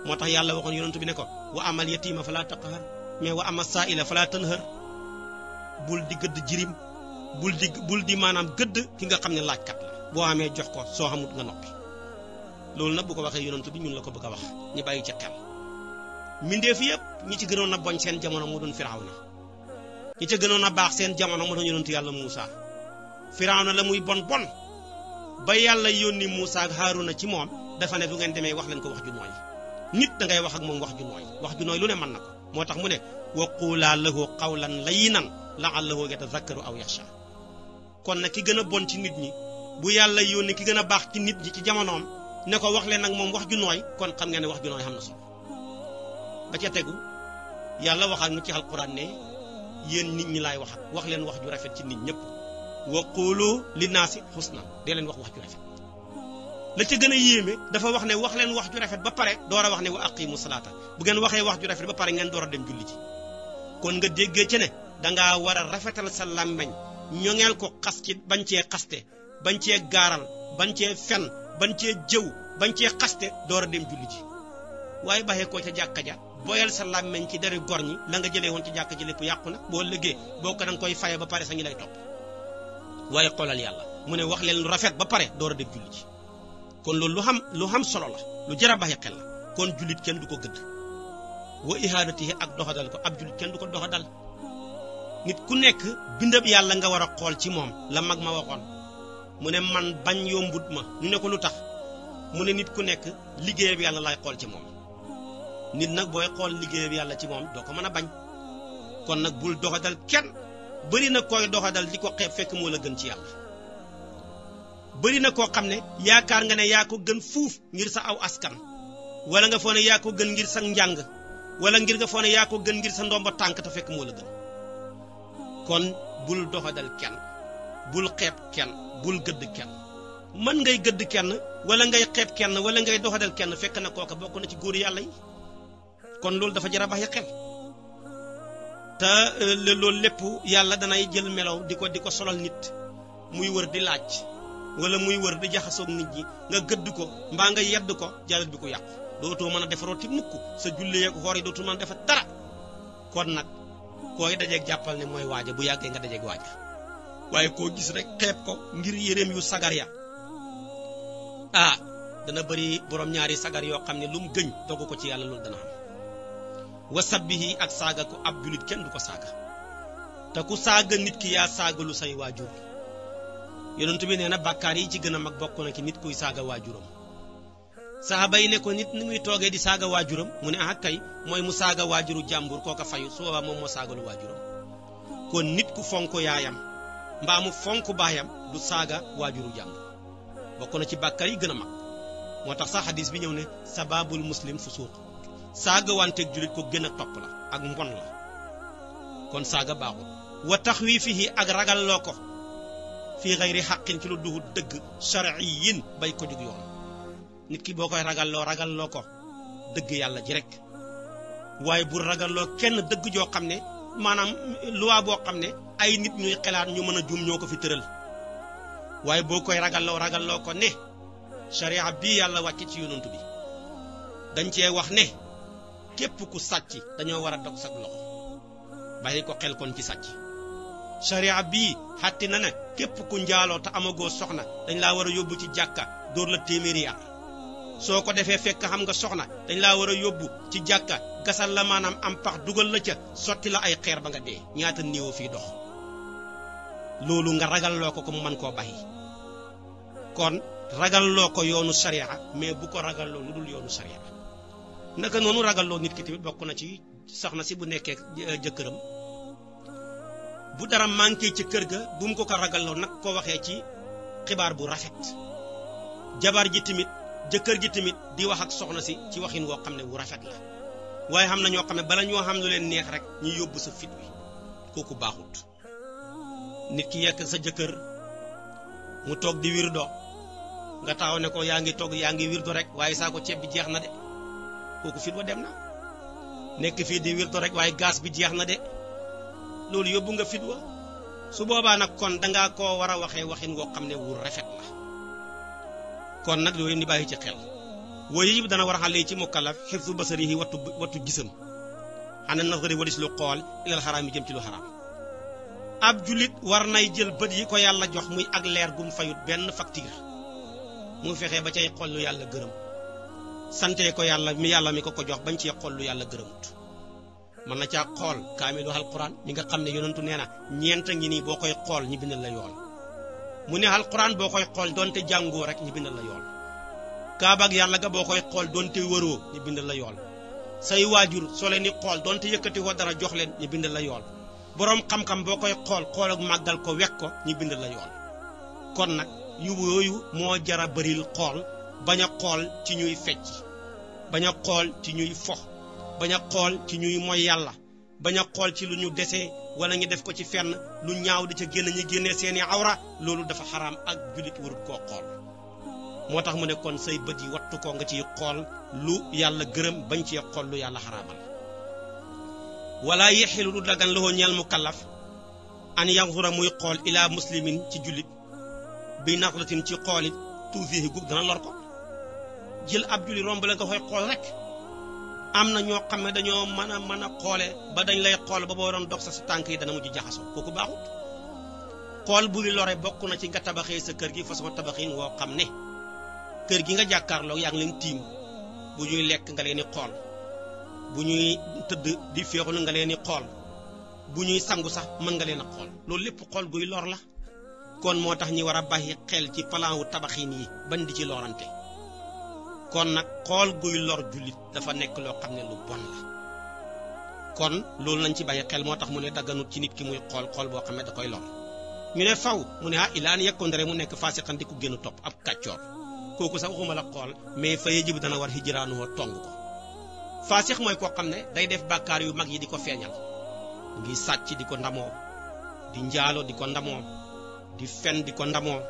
moo tax yàlla waxoon yonent bi ne ko wa amal yatiima falaa taqhar mais wa ama saa'ila falaa tanhar bul di gëdd jirim bul di maanaam gëdd ki nga xam ne laajkat la boo amee jox ko soo xamut nga noppi loolu nag bu ko waxee yonent bi ñun la ko bëgg a wax ñu bàyyi ci xel mbindeef yëpp ñi ci gënoon a boñ seen jamono mu doon Firawna ñi ci gënoon a baax seen jamono mu doon yonent yàlla Muusa Firawna la muy bon ba yàlla yónni Muusa ak Haaruna ci moom dafa ne du ngeen demee wax leen ko wax ju nooy nit da ngay wax ak moom wax ju nooy lu ne mën na ko moo tax mu ne wa quulaa lahu qawlan layyinan la'allahu yatazakkaru aw yaxsha kon nag ki gën a bon ci nit ñi bu yàlla yónni ki gën a baax ci nit ñi ci jamonoom ne ko wax leen ak moom wax ju nooy kon xam nga ne wax ju nooy xam na solo ba ca tegu yàlla waxaat nu ci alquran ne yéen nit ñi laay wax leen wax ju rafet ci nit ñëpp wa quulu linnaasi husnan dee leen wax ju rafet la ca gën a yéeme dafa wax ne wax leen wax ju rafet ba pare door a wax ne wa aqimu salaata bu ngeen waxee wax ju rafet ba pare ngeen door a dem julli ji kon nga déggee ci ne dangaa war a rafetal sa làmmeñ ñoŋeel ko xas ci bañ cee xaste bañ cee gaaral bañ cee fen bañ cee jëw bañ cee xaste door a dem julli ji waaye baxee koo ca jàkka ja boyal sa làmmeñ ci deri gor ñi la nga jëlee woon ci jàkka ji lépp yàqu na boo liggéey boo ko danga koy faye ba pare sa ngi lay topp waaye xoolal yàlla mu ne wax leen lu rafet ba pare door a dem julli ji kon loolu lu xam solo la lu jar a bàyyi xel la kon jullit kenn du ko gëdd wa ihaadatihi ak doxadal ko ab jullit kenn du ko doxadal nit ku nekk bindab yàlla nga war a xool ci moom la mag ma waxoon mu ne man bañ yombut ma ñu ne ko lu tax mu ne nit ku nekk liggéeyab yàlla lay xool ci moom nit nag booy xool liggéeyab yàlla ci moom doo ko mën a bañ kon nag bul doxadal kenn bari na koy doxadal di ko xeeb fekk moo la gën ci yàlla bari na koo xam ne yaakaar nga ne yaa ko gën fuuf ngir sa aw askan wala nga foo ne yaa ko gën ngir sa njàng wala ngir nga foo ne yaa ko gën ngir sa ndomba tànk te fekk moo la gën kon bul doxadal kenn bul xeeb kenn bul gëdd kenn mën ngay gëdd kenn wala ngay xeeb kenn wala ngay doxadal kenn fekk na kooka bokk na ci góor yàlla yi kon loolu dafa jar a bàyyi xel te loolu lépp yàlla danay jël melow di ko solal nit muy wër di laaj wala muy wër di jaxasoog nit ñi nga gëdd ko mbaa nga yedd ko jalit bi ko yàqu dootoo mën a defaroo ti mukk sa julli ak xoor yi dootul mën a defar dara kon nag koy dajeeg jàppal ne mooy waaja bu yàggee nga dajeeg waaja waaye koo gis rek xeeb ko ngir yéreem yu sagar ya dana bëri borom ñaari sagar yoo xam ne lu mu gëñ dogu ko ci yàlla loolu dana am wasabbihi ak saaga ko ab julit kenn du ko saaga te ku saaga nit ki yaa saagalu say waajur yonent bi nee na bàkkaar yi ci gën a mag bokk na ci nit kuy saaga waajuram saxaaba yi ne ko nit ni muy toogee di saaga waajuram mu ne kay mooy mu saaga waajuru jàmbur kooka fayu su boobaa moom moo saagalu waajuram kon nit ku fonk yaayam mbaa mu fonk baayam du saaga waajuru jàmbur bokk na ci bàkkaar yi gën a mag moo tax sax hadis bi ñëw ne sababul muslim fusuuq saaga wanteeg jullit ko gën a topp la ak mbon la kon saaga baaxul wa taxwiifihi ak ragal loo ko fii xayri xaqin ci lu duhu dëgg shar'iyyin bay ko jug yoon nit ki boo koy ragalloo ko dëgg yàlla ji rek waaye bu ragalloo kenn dëgg joo xam ne maanaam loi boo xam ne ay nit ñuy xelaat ñu mën a juum ñoo ko fi tëral waaye boo koy ragalloo ko ne sharia bii yàlla wàcc ci yonent bi dañ cee wax ne képp ku sàcc dañoo war a dog sag loxo bàyyi ko xel kon ci sàcc sharia bii xatti na ne képp ku njaaloo te amagoo soxna dañ laa war a yóbbu ci jàkka dóor la téeméeri yar soo ko defee fekk xam nga soxna dañ laa war a yóbbu ci jàkka gasal la maanaam am pax dugal la ca sotti la ay xeer ba nga dee ñaata néew fii dox loolu nga ragalloo ko mu mën koo bàyyi kon ragalloo ko yoonu sharia mais bu ko ragalloo lu dul yoonu sharia naka noonu ragalloo nit ki tamit bokk na ci soxna si bu nekkee jëkkëram bu dara manqué ci kër ga bu mu ko ragalloo nag ko waxee ci xibaar bu rafet jabar ji tamit jëkkër ji tamit di wax ak soxna si ci waxin woo xam ne bu rafet la waaye xam na ñoo xam ne bala ñoo xam lu leen neex rek ñu yóbbu sa fit wi kooku baaxut nit ki yekk sa jëkkër mu toog di wirdo nga taxaw ne ko yaa ngi toog yaa ngi wirdo rek waaye saako ceeb bi jeex na de kooku fit wa dem na. nekk fii di wirdo rek waaye gaz bi jeex na de loolu yóbbu nga fit wa su boobaa nag kon dangaa koo war a waxee waxin woo xam ne wu rafet la kon nag yooyu ni bàyyi ci xel wooyu yëpp dana war a xale ci mukallaf xifsu basarihi wattu gisam xana nazari walis lu xool ilal xaraam yi jëm ci lu xaraam. ab julit war nay jël bët yi ko yàlla jox muy ak leer gum fayut benn facture mu fexee ba cay xool lu yàlla gërëm sante ko yàlla mi ko jox bañ ci xool lu yàlla gërëmut. mën na caa xool kaamilu alquran mi nga xam ne yonentu nee na ñeenta ngi nii boo koy xool ñi bindal la yool mu ne alquran boo koy xool donte jàngoo rek ñi bindal la yool kaaba ak yàlla ga boo koy xool donte wëroo ñi bindal la yool say waajur soo leen di xool donte yëkkati ko dara jox leen ñi bindal la yool boroom xam-xam boo koy xool ak màggal ko wekk ko ñi bindal la yool. kon nag yooyu moo jara bëril xool bañ a xool ci ñuy fecc bañ a xool ci ñuy fo bañ a xool ci ñuy moy yàlla bañ a xool ci lu ñu desee wala ñu def ko ci fenn lu ñaaw di ca ñi génnee seeni awra loolu dafa xaraam ak jullit warut koo xool. moo tax mu ne kon say bët yi wattu ko nga ciy xool lu yàlla gërëm bañ cee xool lu yàlla xaraamal. wala yexilu du dagan loxo ñeel mukallaf an yanzura muy xool ilaa muslimin ci jullit bi naxlatin ci xoolit tuufihi gub dana lor ko. jël ab jullit romb la nga koy xool rek am na ñoo xam ne dañoo mën a xoole ba dañ lay xool ba boo doon dox sa tànk yi dana mujj jaxasoo kooku baaxut. xool bu li lore bokk na ci nga tabaxee sa kër gi façon tabaxin woo xam ne kër gi nga jàkkaarloo yaa ngi leen tiim bu ñuy lekk nga leen di xool bu ñuy tëdd di féexlu nga leen di xool bu ñuy sangu sax mën nga leen a xool loolu lépp xool guy lor la. kon moo tax ñi war a bàyyi xel ci plan wu tabaxin yi bañ di ci lorante. kon nag xool guy lor jullit dafa nekk loo xam ne lu bon la kon loolu lañ ci bàyyi xel moo tax mu ne dagganut ci nit ki muy xool boo xam ne da koy lor. ñu ne faw mu ne ilaan yekkondere mu nekk faasiqan di ku génn topp ab kàccoor kooku sax waxuma la xool mais fa yajibu dana war hijraanuhu tong ko. faasiq mooy koo xam ne day def bàkkaar yu mag yi di ko feeñal ngi sàcc di ko ndamoo di njaalo di ko ndamoo di fen di ko ndamoo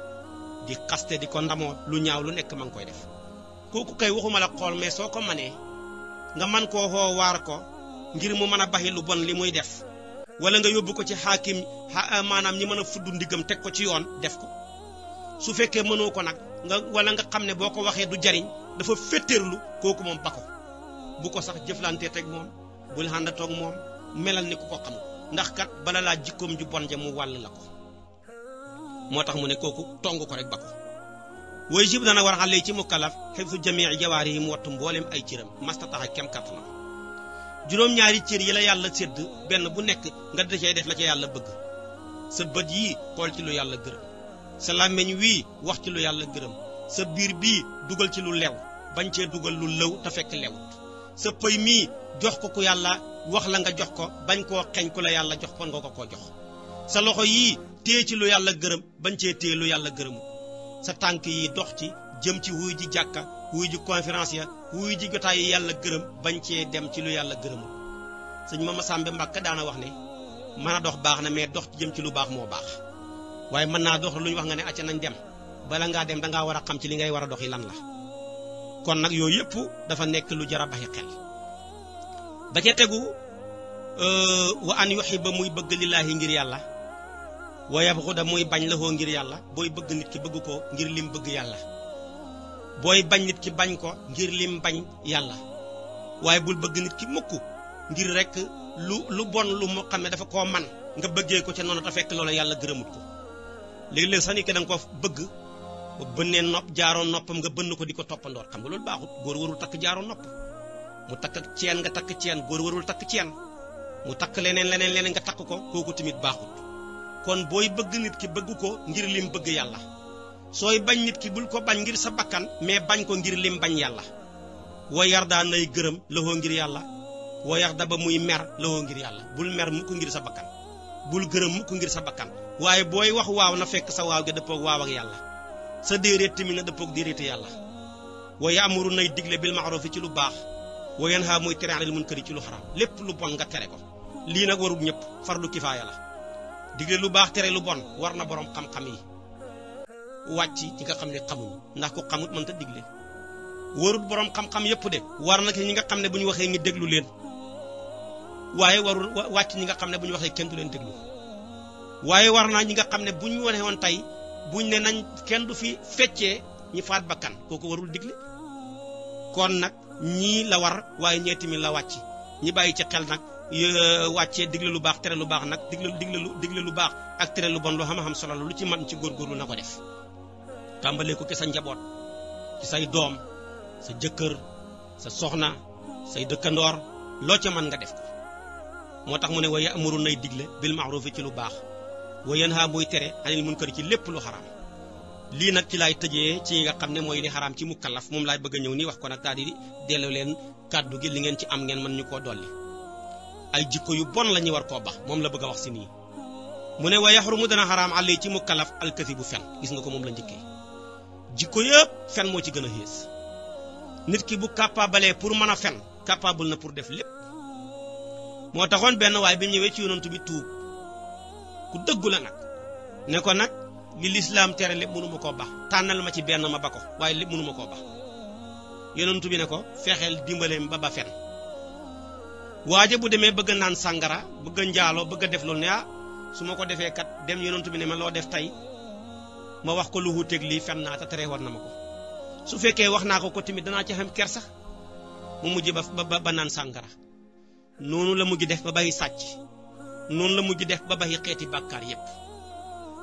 di xaste di ko ndamoo lu ñaaw lu nekk ma ngi koy def. kooku kay waxuma la xool mais soo ko manee nga man koo xoo waar ko ngir mu mën a baxi lu bon li muy def wala nga yóbbu ko ci xaakim maanaam ñi mën a fudd ndigam teg ko ci yoon def ko. su fekkee mënoo ko nag wala nga xam ne boo ko waxee du jariñ dafa féttéerlu kooku moom ba ko bu ko sax jëflantee teg moom bul àndatoog moom melal ni ku ko xam ndax kat bala laa jikkoom ju bon ja mu wàll la ko. moo tax mu ne kooku tong ko rek ba ko. way jib dana war xale ci mukallaf xifsu jamii jawaari yi mu wattu mboolem ay cëram mastataxa kem kattanam. juróom-ñaari cër yi la yàlla sédd benn bu nekk nga dacay def la ca yàlla bëgg. sa bët yii xool ci lu yàlla gërëm sa làmmiñ wii wax ci lu yàlla gërëm sa biir bii dugal ci lu lew bañ cee dugal lu lëw te fekk lewut sa pëy mii jox ko ku yàlla wax la nga jox ko bañ koo xeñ ku la yàlla jox kon nga ko koo jox sa loxo yii téye ci lu yàlla gërëm bañ cee téye lu yàlla gërëmut sa tànk yi dox ci jëm ci wuy ji jàkka wuy ji conférence ya wuy ji jotaay yi yàlla gërëm bañ cee dem ci lu yàlla gërëmut. sëñ Mama Sambe Mbàkke daana wax ne mën a dox baax na mais dox ci jëm ci lu baax moo baax waaye mën naa dox lu ñu wax nga ne acca nañ dem bala ngaa dem dangaa war a xam ci li ngay war a dox yi lan la. kon nag yooyu yëpp dafa nekk lu jar a baxi xel. ba ca tegu wa an yuhibba muy bëgg lillaahi ngir yàlla wa yabghuda muy bañ la hoo ngir yàlla booy bëgg nit ki bëgg ko ngir lim bëgg yàlla booy bañ nit ki bañ ko ngir lim bañ yàlla waaye bul bëgg nit ki mukk ngir rek lu bon lu mu xam ne dafa koo man nga bëggee ko ca noonu te fekk loola yàlla gërëmut ko. léeg-léeg sax nit ki da nga ko bëgg ba bënnee nopp jaaroo noppam nga bënn ko di ko toppandoor xam nga loolu baaxut. góor warul takk jaaroo nopp mu takk ak ceen nga takk ceen góor warul takk ceen mu takk leneen nga takk ko kooku tamit baaxut. kon booy bëgg nit ki bëgg ko ngir lim bëgg yàlla sooy bañ nit ki bul ko bañ ngir sa bakkan mais bañ ko ngir lim bañ yàlla. wa yardaa nay gërëm lawoo ngir yàlla wa yarda ba muy mer lawoo ngir yàlla bul mer mukk ngir sa bakkan bul gërëm mukk ngir sa bakkan waaye booy wax waaw na fekk sa waaw ga dëppoog waaw ak yàlla sa déeréet tamit na dëppoog déeréeti yàlla. wa yaamuru nay digle bil ma'rufi ci lu baax wa yanha muy tere anil munkari ci lu xaraam lépp lu bon nga tere ko. lii nag warul ñëpp fardu kifaaya la digle lu baax tere lu bon war na borom xam-xam yi wàcc ci nga xam ne xamuñu ndax ku xamut mënta digle warul borom xam-xam yépp de war na ñi nga xam ne bu ñu waxee ngi déglu leen waaye warul wàcc ñi nga xam ne bu ñu waxee kenn du leen déglu waaye war naa ñi nga xam ne bu ñu wane woon tey buñ ne nañ kenn du fi feccee ñi faat bakkan kooku warul digle kon nag ñii la war waaye ñeeti mi la wàcc ñi bàyyi ci xel nag wàccee digle lu baax tere lu baax nag digle lu baax ak tere lu bon lu xam solo lu ci man ci góorgóorlu na ko def tàmbalee ko ci sa njaboot ci say doom sa jëkkër sa soxna say dëkkandoor loo ca mën nga def ko moo tax mu ne wa ya'muru nay digle bil ma'ruf ci lu baax wa yanha muy tere anil munkar ci lépp lu xaraam lii nag ci laay tëjee ci nga xam ne mooy li xaraam ci mukallaf moom laay bëgg a ñëw nii wax ko nag daal di delloo leen kàddu gi li ngeen ci am ngeen mën ñu koo dolli ay jikko yu bon la ñuy war koo bax moom la bëgg a wax si nii mu ne wa yaxrumu dana xaraam alay ci mukallaf alkasi bu fen gis nga ko moom la njëkkee jikko yëpp fen moo ci gën a xées nit ki bu capable pour mën a fen capable na pour def lépp moo taxoon benn waaye bi mu ñëwee ci yonent bi tuub ku dëggu la nag ne ko nag li lislaam tere lépp mënuma koo bax tànnal ma ci benn ma ba ko waaye lépp mënuma koo bax yonent bi ne ko fexeel dimbaleem ba fen waaje bu demee bëgg naan sàngara bëgg njaaloo bëgg def loolu ne su ma ko defee kat dem yonent bi ne ma loo def tey ma wax ko lu wuuteeg lii fen naa te tere war na ma ko su fekkee wax naa ko tamit danaa ci xam kersa mu mujj ba naan sàngara noonu la mujj def ba bàyyi sàcc noonu la mujj def ba bàyyi xeeti bàkkaar yépp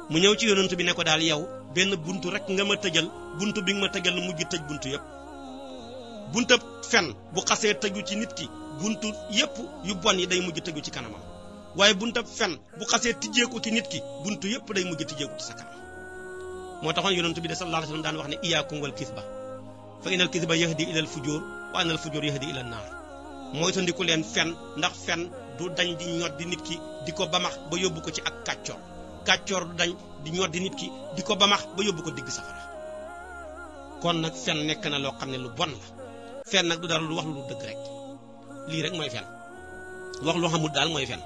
mu ñëw ci yonent bi ne ko daal yow benn buntu rek nga ma tëjal buntu bi nga ma tëjal mujj tëj buntu yépp buntu fen bu xasee tëju ci nit ki buntu yépp yu bon yi day mujj tëju ci kanamam waaye buntu fen bu xasee tijjeeku ci nit ki buntu yépp day mujj tijjeeku ci sa kanam moo taxoon yonent bi de sallallahu alayhi wasallam daan wax ne iyaakum wal kisba fa inal kisba yahdi ilal fujur wa anal fujur yahdi ilal naar mooy tandiku leen fen ndax fen du dañ di ñod di nit ki di ko bamax ba yóbbu ko ci ak kàccoor du dañ di ñod di nit ki di ko bamax ba yóbbu ko digg safara kon nag fen nekk na loo xam ne lu bon la fen nag du dara lu wax lu dëgg rek lii rek mooy fen wax lu xamul daal mooy fen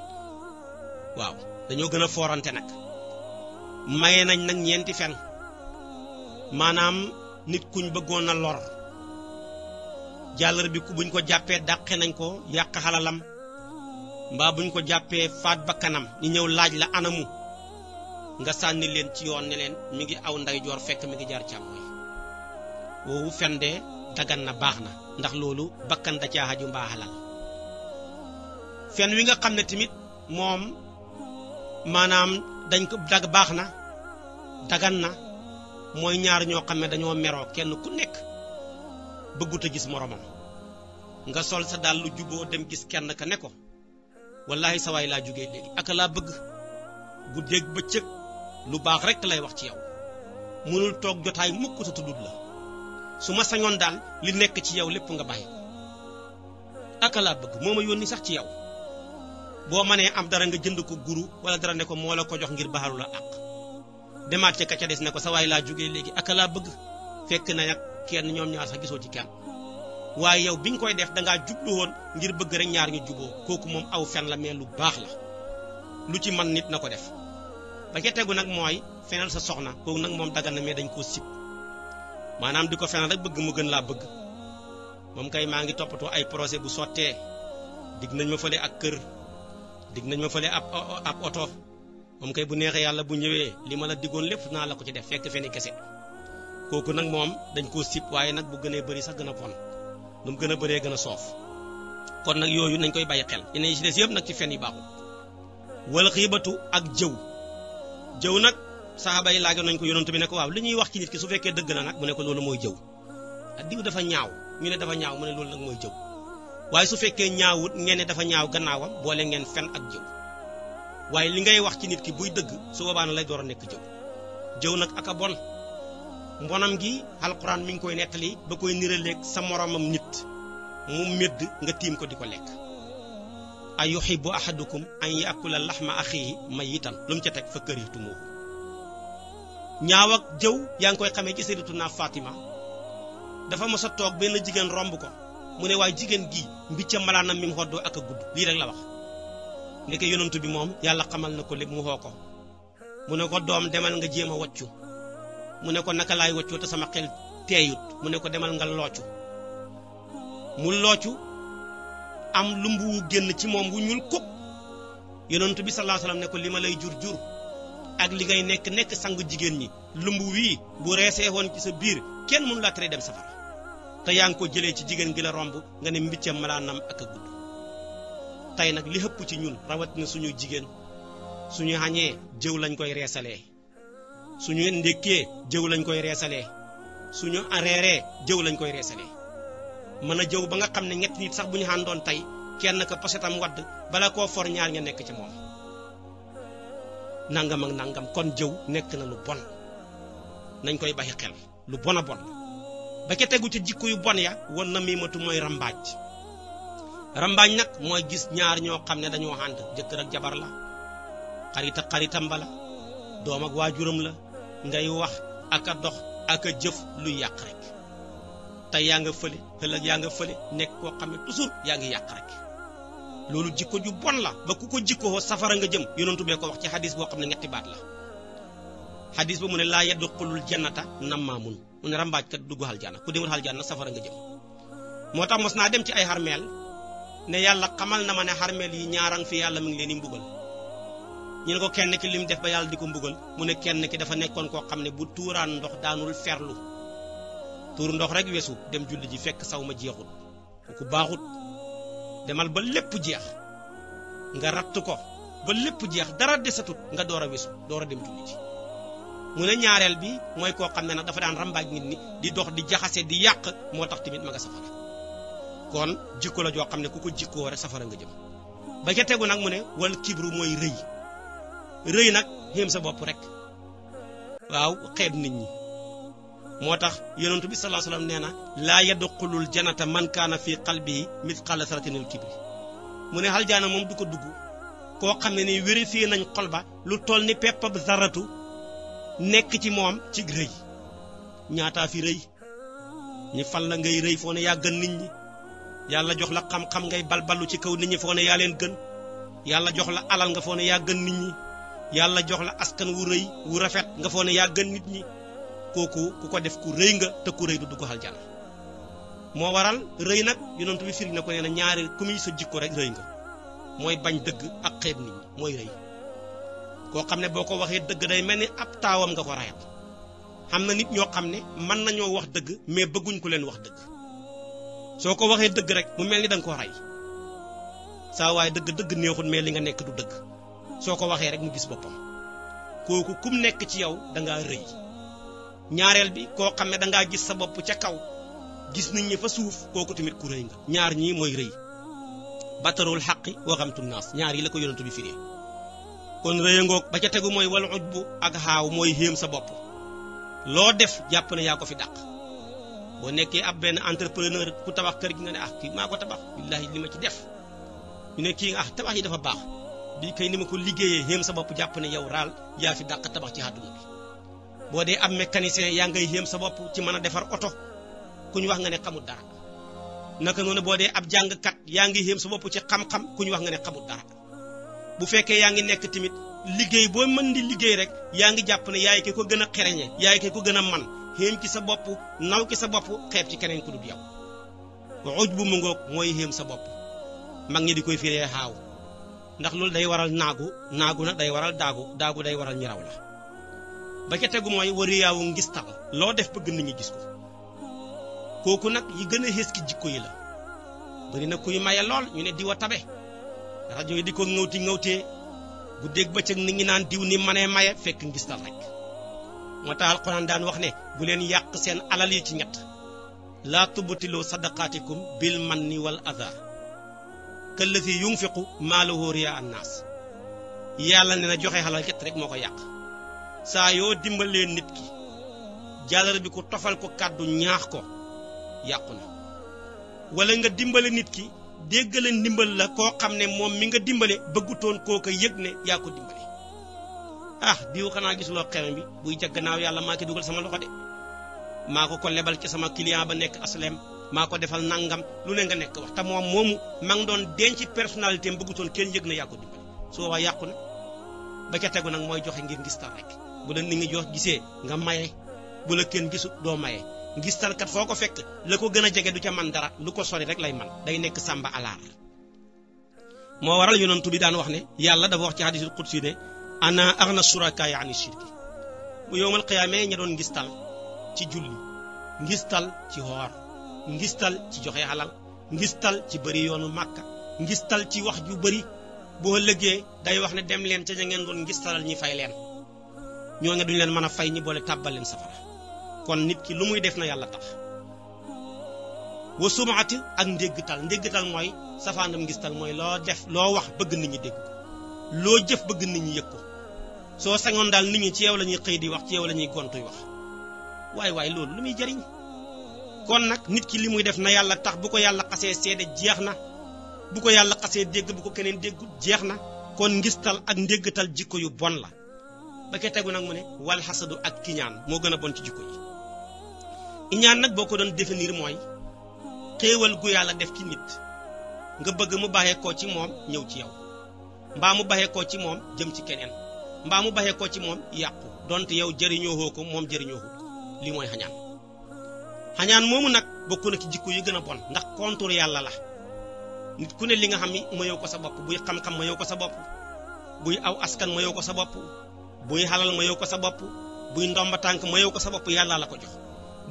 waaw dañoo gën a foorante nag maye nañ nag ñeenti fen maanaam nit kuñ bëggoon a lor jàllar bi ku buñ ko jàppee dàqe nañ ko yàq xalalam mbaa buñ ko jàppee faat bakkanam ñu ñëw laaj la anamu nga sànni leen ci yoon ne leen mi ngi aw ndeyjoor fekk mi ngi jaar càmmooñ woowu fen de dagan na baax na ndax loolu bakkan da caa xaju mbaa xalal fen wi nga xam ne tamit moom maanaam dañ ko baax na dagan na mooy ñaar ñoo xam ne dañoo meroo kenn ku nekk bëggut a gis moromam nga sol sa dal lu juboo dem gis kenn ka ne ko wallahi sa waay laa jógee léegi ak laa bëgg guddeeg bëccëg lu baax rek lay wax ci yow mënul toog jotaay mukk sa tuddut la su ma sañoon daal li nekk ci yow lépp nga bàyyi ko ak laa bëgg moo ma yónni sax ci yow boo mënee am dara nga jënd ko guru wala dara ne ko moo la ko jox ngir baaxalu la àq demaat ca ka ca des ne ko sa waay laa jógee léegi ak laa bëgg fekk na nag kenn ñoom ñaar sax gisoo ci kenn waaye yow bi nga koy def dangaa jublu woon ngir bëgg rek ñaar ñu juboo kooku moom aw fen la mais lu baax la lu ci man nit na ko def ba ca tegu nag mooy fenal sa soxna kooku nag moom dagan na mais dañ koo sib maanaam di ko fenal rek bëgg mu gën laa bëgg moom kay maa ngi toppatoo ay projet bu sottee dig nañ ma fële ak kër dig nañ ma fële ab oto moom kay bu neexee yàlla bu ñëwee li ma la diggoon lépp naa la ko ci def fekk feni kese kooku nag moom dañ koo sib waaye nag bu gënee bëri sax gën a bon lu mu gën a bëree gën a soof kon nag yooyu nañ koy bàyyi xel yeneen yi ci des yëpp nag ci fen yi baaxul wala xiibatu ak jëw nag saxaaba yi laajoon nañ ko yonent bi ne ko waaw li ñuy wax ci nit ki su fekkee dëgg la nag mu ne ko loolu mooy jëw ak diw dafa ñaaw ñu ne dafa ñaaw mu ne loolu nag mooy jëw waaye su fekkee ñaawut ngeen ne dafa ñaaw gannaawam boole ngeen fen ak jëw waaye li ngay wax ci nit ki buy dëgg su boobaa na lay door a nekk jëw nag ak a bon mbonam gi alquran mi ngi koy nettali ba koy niraleeg sa moromam nit mu médd nga tiim ko di ko lekk ay yuhibbu ahadukum an yaakula laxma axihi mayitan lu mu ca teg fa karihtumuhu ñaaw ak jëw yaa ngi koy xamee ci sayyidatuna Fatima dafa mos a toog benn jigéen romb ko mu ne waaye jigéen gii mbicca malaanam mi mu xoddoo ak a gudd lii rek la wax ndeke yonantu bi moom yàlla xamal na ko lépp mu xoo ko mu ne ko doom demal nga jéem a waccu mu ne ko naka laay waccu te sama xel teeyut mu ne ko demal nga loocu mu loocu am lumbu wu génn ci moom wu ñuul kuk yonent bi sallallahu alayhi wasallam ne ko li ma lay jur ak li ngay nekk sangu jigéen ñi lumbu wii bu reesee woon ci sa biir kenn mënu laa tere dem safara te yaa ngi ko jëlee ci jigéen gi la romb nga ne mbiccam malaanam ak a gudd tey nag li hëpp ci ñun rawatina suñu jigéen suñu xañee jëw lañ koy reesalee suñu ndékkee jëw lañ koy reesalee suñu reeree jëw lañ koy reesalee mën a jëw ba nga xam ne ñett nit sax bu ñu àndoon tey kenn ka posetam wadd bala koo for ñaar nga nekk ci moom nangam ak nangam kon jëw nekk na lu bon nañ koy bàyyi xel lu bon a bon ba ca tegu ca jikko yu bon ya won na miimatu mooy rambaaj nag mooy gis ñaar ñoo xam ne dañoo ànd jëkkër ak jabar la xarit ak xaritam ba la doom ak waajuram la ngay wax ak a dox ak a jëf luy yàq rek tey yaa nga fële ëllëg yaa nga fële nekk koo xam ne toujours yaa ngi yàq rek loolu jikko ju bon la ba ku ko jikkoo safara nga jëm yonentu bee ko wax ci xadis boo xam ne ñetti baat la xadis ba mu ne laa yadxulul jannata nammaamun mu ne rambaaj kat dugg aljana ku demul aljana safara nga jëm moo tax mos naa dem ci ay xarmeel ne yàlla xamal na ma ne xarmeel yi ñaarang fi yàlla mi ngi leen di mbugal ñu ne ko kenn ki lim def ba yàlla di ko mbugal mu ne kenn ki dafa nekkoon koo xam ne bu tuuraan ndox daanul ferlu tuur ndox rek weesu dem julli ji fekk saw ma jeexut ku baaxut demal ba lépp jeex nga ratt ko ba lépp jeex dara desatut nga door a weesu door a dem julli ji mu ne ñaareel bi mooy koo xam ne nag dafa daan rambaaj nit ñi di dox di jaxase di yàq moo tax tamit ma nga safara kon jikko la joo xam ne ku ko jikkoo rek safara nga jëm ba ca tegu nag mu ne wal kibru mooy rëy nag xéem sa bopp rek waaw xeeb nit ñi moo tax yonent bi sallallahu alayhi wasallam nee na laa yadxulul jannata man kaana fi qalbihi mithqala sarratin min kibri mu ne aljaana moom du ko dugg koo xam ne ni vérifié nañ xol ba lu toll ni peppab zaratu nekk ci moom ci rëy ñaataa fi rëy ñi fal la ngay rëy foo ne yaa gën nit ñi yàlla jox la xam-xam ngay balbalu ci kaw nit ñi foo ne yaa leen gën yàlla jox la alal nga foo ne yaa gën nit ñi yàlla jox la askan wu rëy wu rafet nga foo ne yaa gën nit ñi kooku ku ko def ku rëy nga te ku rëy du dugg aljana moo waral rëy nag yonent bi firi na ko nee na ñaari ku muy sa jikko rek rëy nga mooy bañ dëgg ak xeeb nit ñi mooy rëy koo xam ne boo ko waxee dëgg day mel ni ab taawam nga ko rayal xam na nit ñoo xam ne mën nañoo wax dëgg mais bëgguñ ko leen wax dëgg soo ko waxee dëgg rek mu mel ni da nga koo rey saa waaye dëgg neexul mais li nga nekk du dëgg soo ko waxee rek mu gis boppam kooku kum nekk ci yow da ngaa rëy ñaareel bi koo xam ne da ngaa gis sa bopp ca kaw gis nit ñi fa suuf kooku tamit ku rëy nga ñaar ñii mooy rëy batarul xaqi wa xamtu naas ñaar yi la ko yonentu bi firee kon rëyangoog ba ca tegu mooy wal ujbu ak xaaw mooy xéem sa bopp loo def jàpp ne yaa ko fi dàq boo nekkee ab benn entrepreneur ku tabax kër gi nga ne ah kii maa ko tabax billaahi li ma ci def ñu ne kii ah tabax yi dafa baax di kay ni ma ko liggéeyee xéem sa bopp jàpp ne yow raal yaa fi dàq tabax ci àdduna bi boo dee ab mécanicien yaa ngay xéem sa bopp ci mën a defar oto ku ñu wax nga ne xamul dara naka noonu boo dee ab jàngkat yaa ngi xéem sa bopp ci xam-xam ku ñu wax nga ne xamul dara bu fekkee yaa ngi nekk tamit liggéey boo mën di liggéey rek yaa ngi jàpp ne yaay ki ko gën a xereñe yaay ki ko gën a man xéem ci sa bopp naw ci sa bopp xeeb ci keneen ku dul yow uj bu mu ngoog mooy xéem sa bopp mag ñi di koy firee xaaw ndax loolu day waral naagu nag day waral daagu day waral ñi raw la ba ca tegu mooy wariyaawu ngistal loo def bëgg nit ñi gis ko kooku nag yi gën a xées ki jikko yi la bari na kuy maye lool ñu ne diwa tabe rajo yi di ko ŋawtee guddeeg bëccëg nit ñi naan diw ni manee maye fekk ngistal rek moo tax alxuraan daan wax ne bu leen yàq seen alal yi ci ñett laa tubtilu sadaqaatikum bil manni wal adha kallazi yunfiqu maalahu riyaa annaas yàlla ne na joxe xalal ñett rek moo ko yàq saa yoo dimbalee nit ki jàllar bi ko tofal ko kàddu ñaax ko yàqu na wala nga dimbale nit ki déggale ndimbal la koo xam ne moom mi nga dimbale bëggutoon kooka yëg ne yaa ko dimbale ah diw xanaa gisuloo xeme bi buy jag gannaaw yàlla maa ki dugal sama loxo de maa ko lebal ci sama client ba nekk aslem maa ko defal nangam lu ne nga nekk wax te moom moomu ma ngi doon denc personnalité am bëggutoon kenn yëg na yaa ko dimbale soo waa yàqu na ba ca tegu nag mooy joxe ngir ngistal rek bu la nit ñi jox gisee nga maye bu la kenn gisu doo maye ngistal kat foo ko fekk la ko gën a jege du ca man dara lu ko sori rek lay man day nekk sàmba alaar moo waral yonent bi daan wax ne yàlla dafa wax ci hadisul qudsi ne ana aghna shuraka ani shirki bu yowmal qiyaamee ña doon ngistal ci julli ngistal ci woor ngistal ci joxe halal ngistal ci bëri yoonu màkka ngistal ci wax ju bëri boo lëggee day wax ne dem leen ca ña ngeen doon ngistalal ñi fay leen ñoo nga duñu leen mën a fay ñi boole tàbbal leen safara kon nit ki lu muy def na yàlla tax wa sumaati ak ndéggtal mooy safaanam ngistal mooy loo def loo wax bëgg nit ñi dégg ko loo jëf bëgg nit ñi yëg ko soo sañoon daal nit ñi ci yow la ñuy xëy di wax ci yow la ñuy gontuy wax waaye loolu lu muy jariñ kon nag nit ki li muy def na yàlla tax bu ko yàlla xasee seede jeex na bu ko yàlla xasee dégg bu ko keneen déggu jeex na kon ngistal ak ndéggtal jikko yu bon la ba ke tegu nag mu ne wal xasadu ak kiñaan moo gën a bon ci jikko yi iñaan nag boo ko doon définir mooy xéewal gu yàlla def ci nit nga bëgg mu baxee koo ci moom ñëw ci yow mbaa mu baxee koo ci moom jëm ci keneen mbaa mu baxee koo ci moom yàqu donte yow jëriñoo ko moom jëriñoo ko lii mooy xañaan moomu nag bokk na ci jikko yu gën a bon ndax kontur yàlla la nit ku ne li nga xam ni mayoo ko sa bopp buy xam-xam mayoo ko sa bopp buy aw askan mayoo ko sa bopp buy xalal mayoo ko sa bopp buy ndomba tànk mayoo ko sa bopp yàlla la ko jox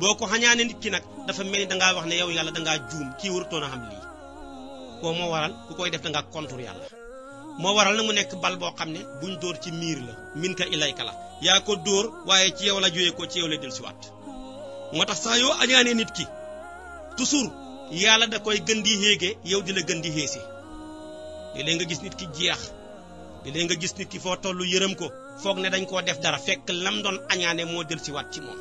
boo ko xañaane nit ki nag dafa mel ni dangaa wax ne yow yàlla dangaa juum kii warutoon a xam lii koo moo waral ku koy def dangaa kontur yàlla moo waral na mu nekk bal boo xam ne buñ dóor ci miir la min ka ilayka la yaa ko dóor waaye ci yow la jógee ko ci yow la dellusiwaat moo tax saa yoo añaanee nit ki toujours yàlla da koy gën di yéege yow di la gën di xéese léeg-léeg nga gis nit ki jeex léeg-léeg nga gis nit ki foo tollu yërëm ko foog ne dañ koo def dara fekk lam doon añaane moo dellusiwaat ci moom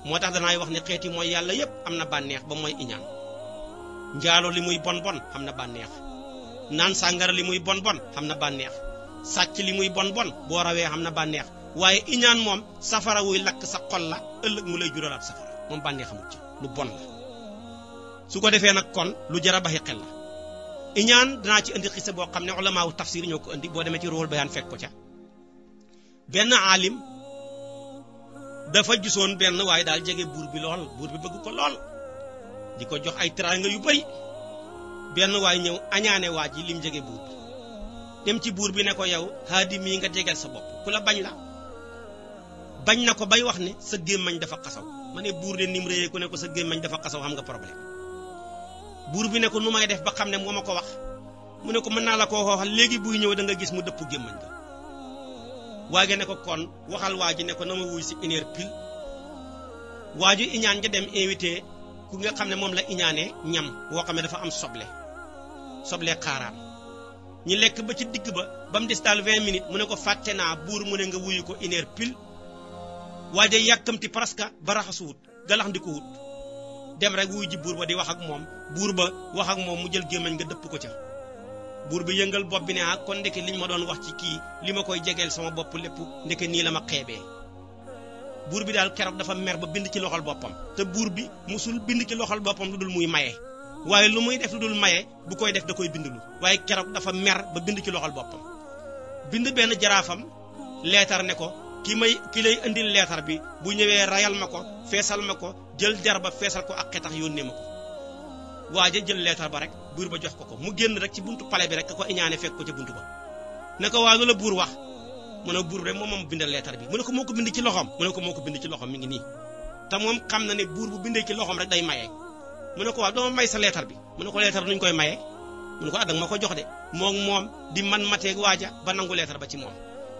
moo tax danaay wax ne xeeti mooy yàlla yépp am na bànneex ba mooy iñaan njaalo li muy bon bon xam na bànneex naan sàngara li muy bon bon xam na bànneex sàcc li muy bon bon boo rawee xam na bànneex waaye iñaan moom safara wuy lakk sa xol la ëllëg mu lay juralaat safara moom bànneex xamul ci lu bon la su ko defee nag kon lu jar a baxi xel la iñaan danaa ci indi xisa boo xam ne ulamaawu tafsir ñoo ko indi boo demee ci ruhul bayaan fekk ko ca benn aalim dafa gisoon benn waaye daal jege buur bi lool buur bi bëgg ko lool di ko jox ay teraanga yu bari benn waay ñëw añaane waa ji lim jege buur bi dem ci buur bi ne ko yow haadi mii nga jegeel sa bopp ku la bañ la bañ na ko bay wax ne sa gémmañ dafa xasaw ma ne buur de nim réyee ku ne ko sa gémmañ dafa xasaw xam nga problème buur bi ne ko nu may def ba xam ne moo ma ko wax mu ne ko mën naa la koo xooxal léegi buy ñëw da nga gis mu dëpp gémmañ ga waage ne ko kon waxal waa ji ne ko na ma wuy si une heure pile waa ji iñaan ja dem invité ku nga xam ne moom la iñaanee ñam woo xam ne dafa am soble xaaraan ñi lekk ba ci digg ba mu des daal 20 minutes mu ne ko fàtte naa buur mu ne nga wuyu ko une heure pile waaje yàkkamti presque ba raxasuwut galax ndi ko wut dem rek wuyu ji buur ba di wax ak moom buur ba wax ak moom mu jël gémmañ nga dëpp ko ca buur bi yëngal bopp bi ne ah kon ndeke liñ ma doon wax ci kii li ma koy jegeel sama bopp lépp ndeke nii la ma xeebee buur bi daal keroog dafa mer ba bind ci loxol boppam te buur bi musul bind ci loxol boppam lu dul muy maye waaye lu muy def lu dul maye bu koy def da koy bindlu waaye keroog dafa mer ba bind ci loxol boppam bind benn jaraafam leetar ne ko ki lay indil leetar bi bu ñëwee rayal ma ko feesal ma ko jël jar ba feesal ko ak xetax yónnee ma ko waaje jël leetar ba rek buur ba jox ko mu génn rek ci buntu palais bi rek ko iñaane fekk ko ca buntu ba ne ko waa lu la buur wax mu ne buur rek moom bindal leetar bi mu ne ko moo ko bind ci loxoom mu ne ko moo ko bind ci loxoom mi ngi nii te moom xam na ne buur bu bindee ci loxoom rek day maye mu ne ko waa doo may sa leetar bi mu ne ko leetar nuñ koy maye mu ne ko danga ma ko jox de moom di man mateeg waaja ba nangu leetar ba ci moom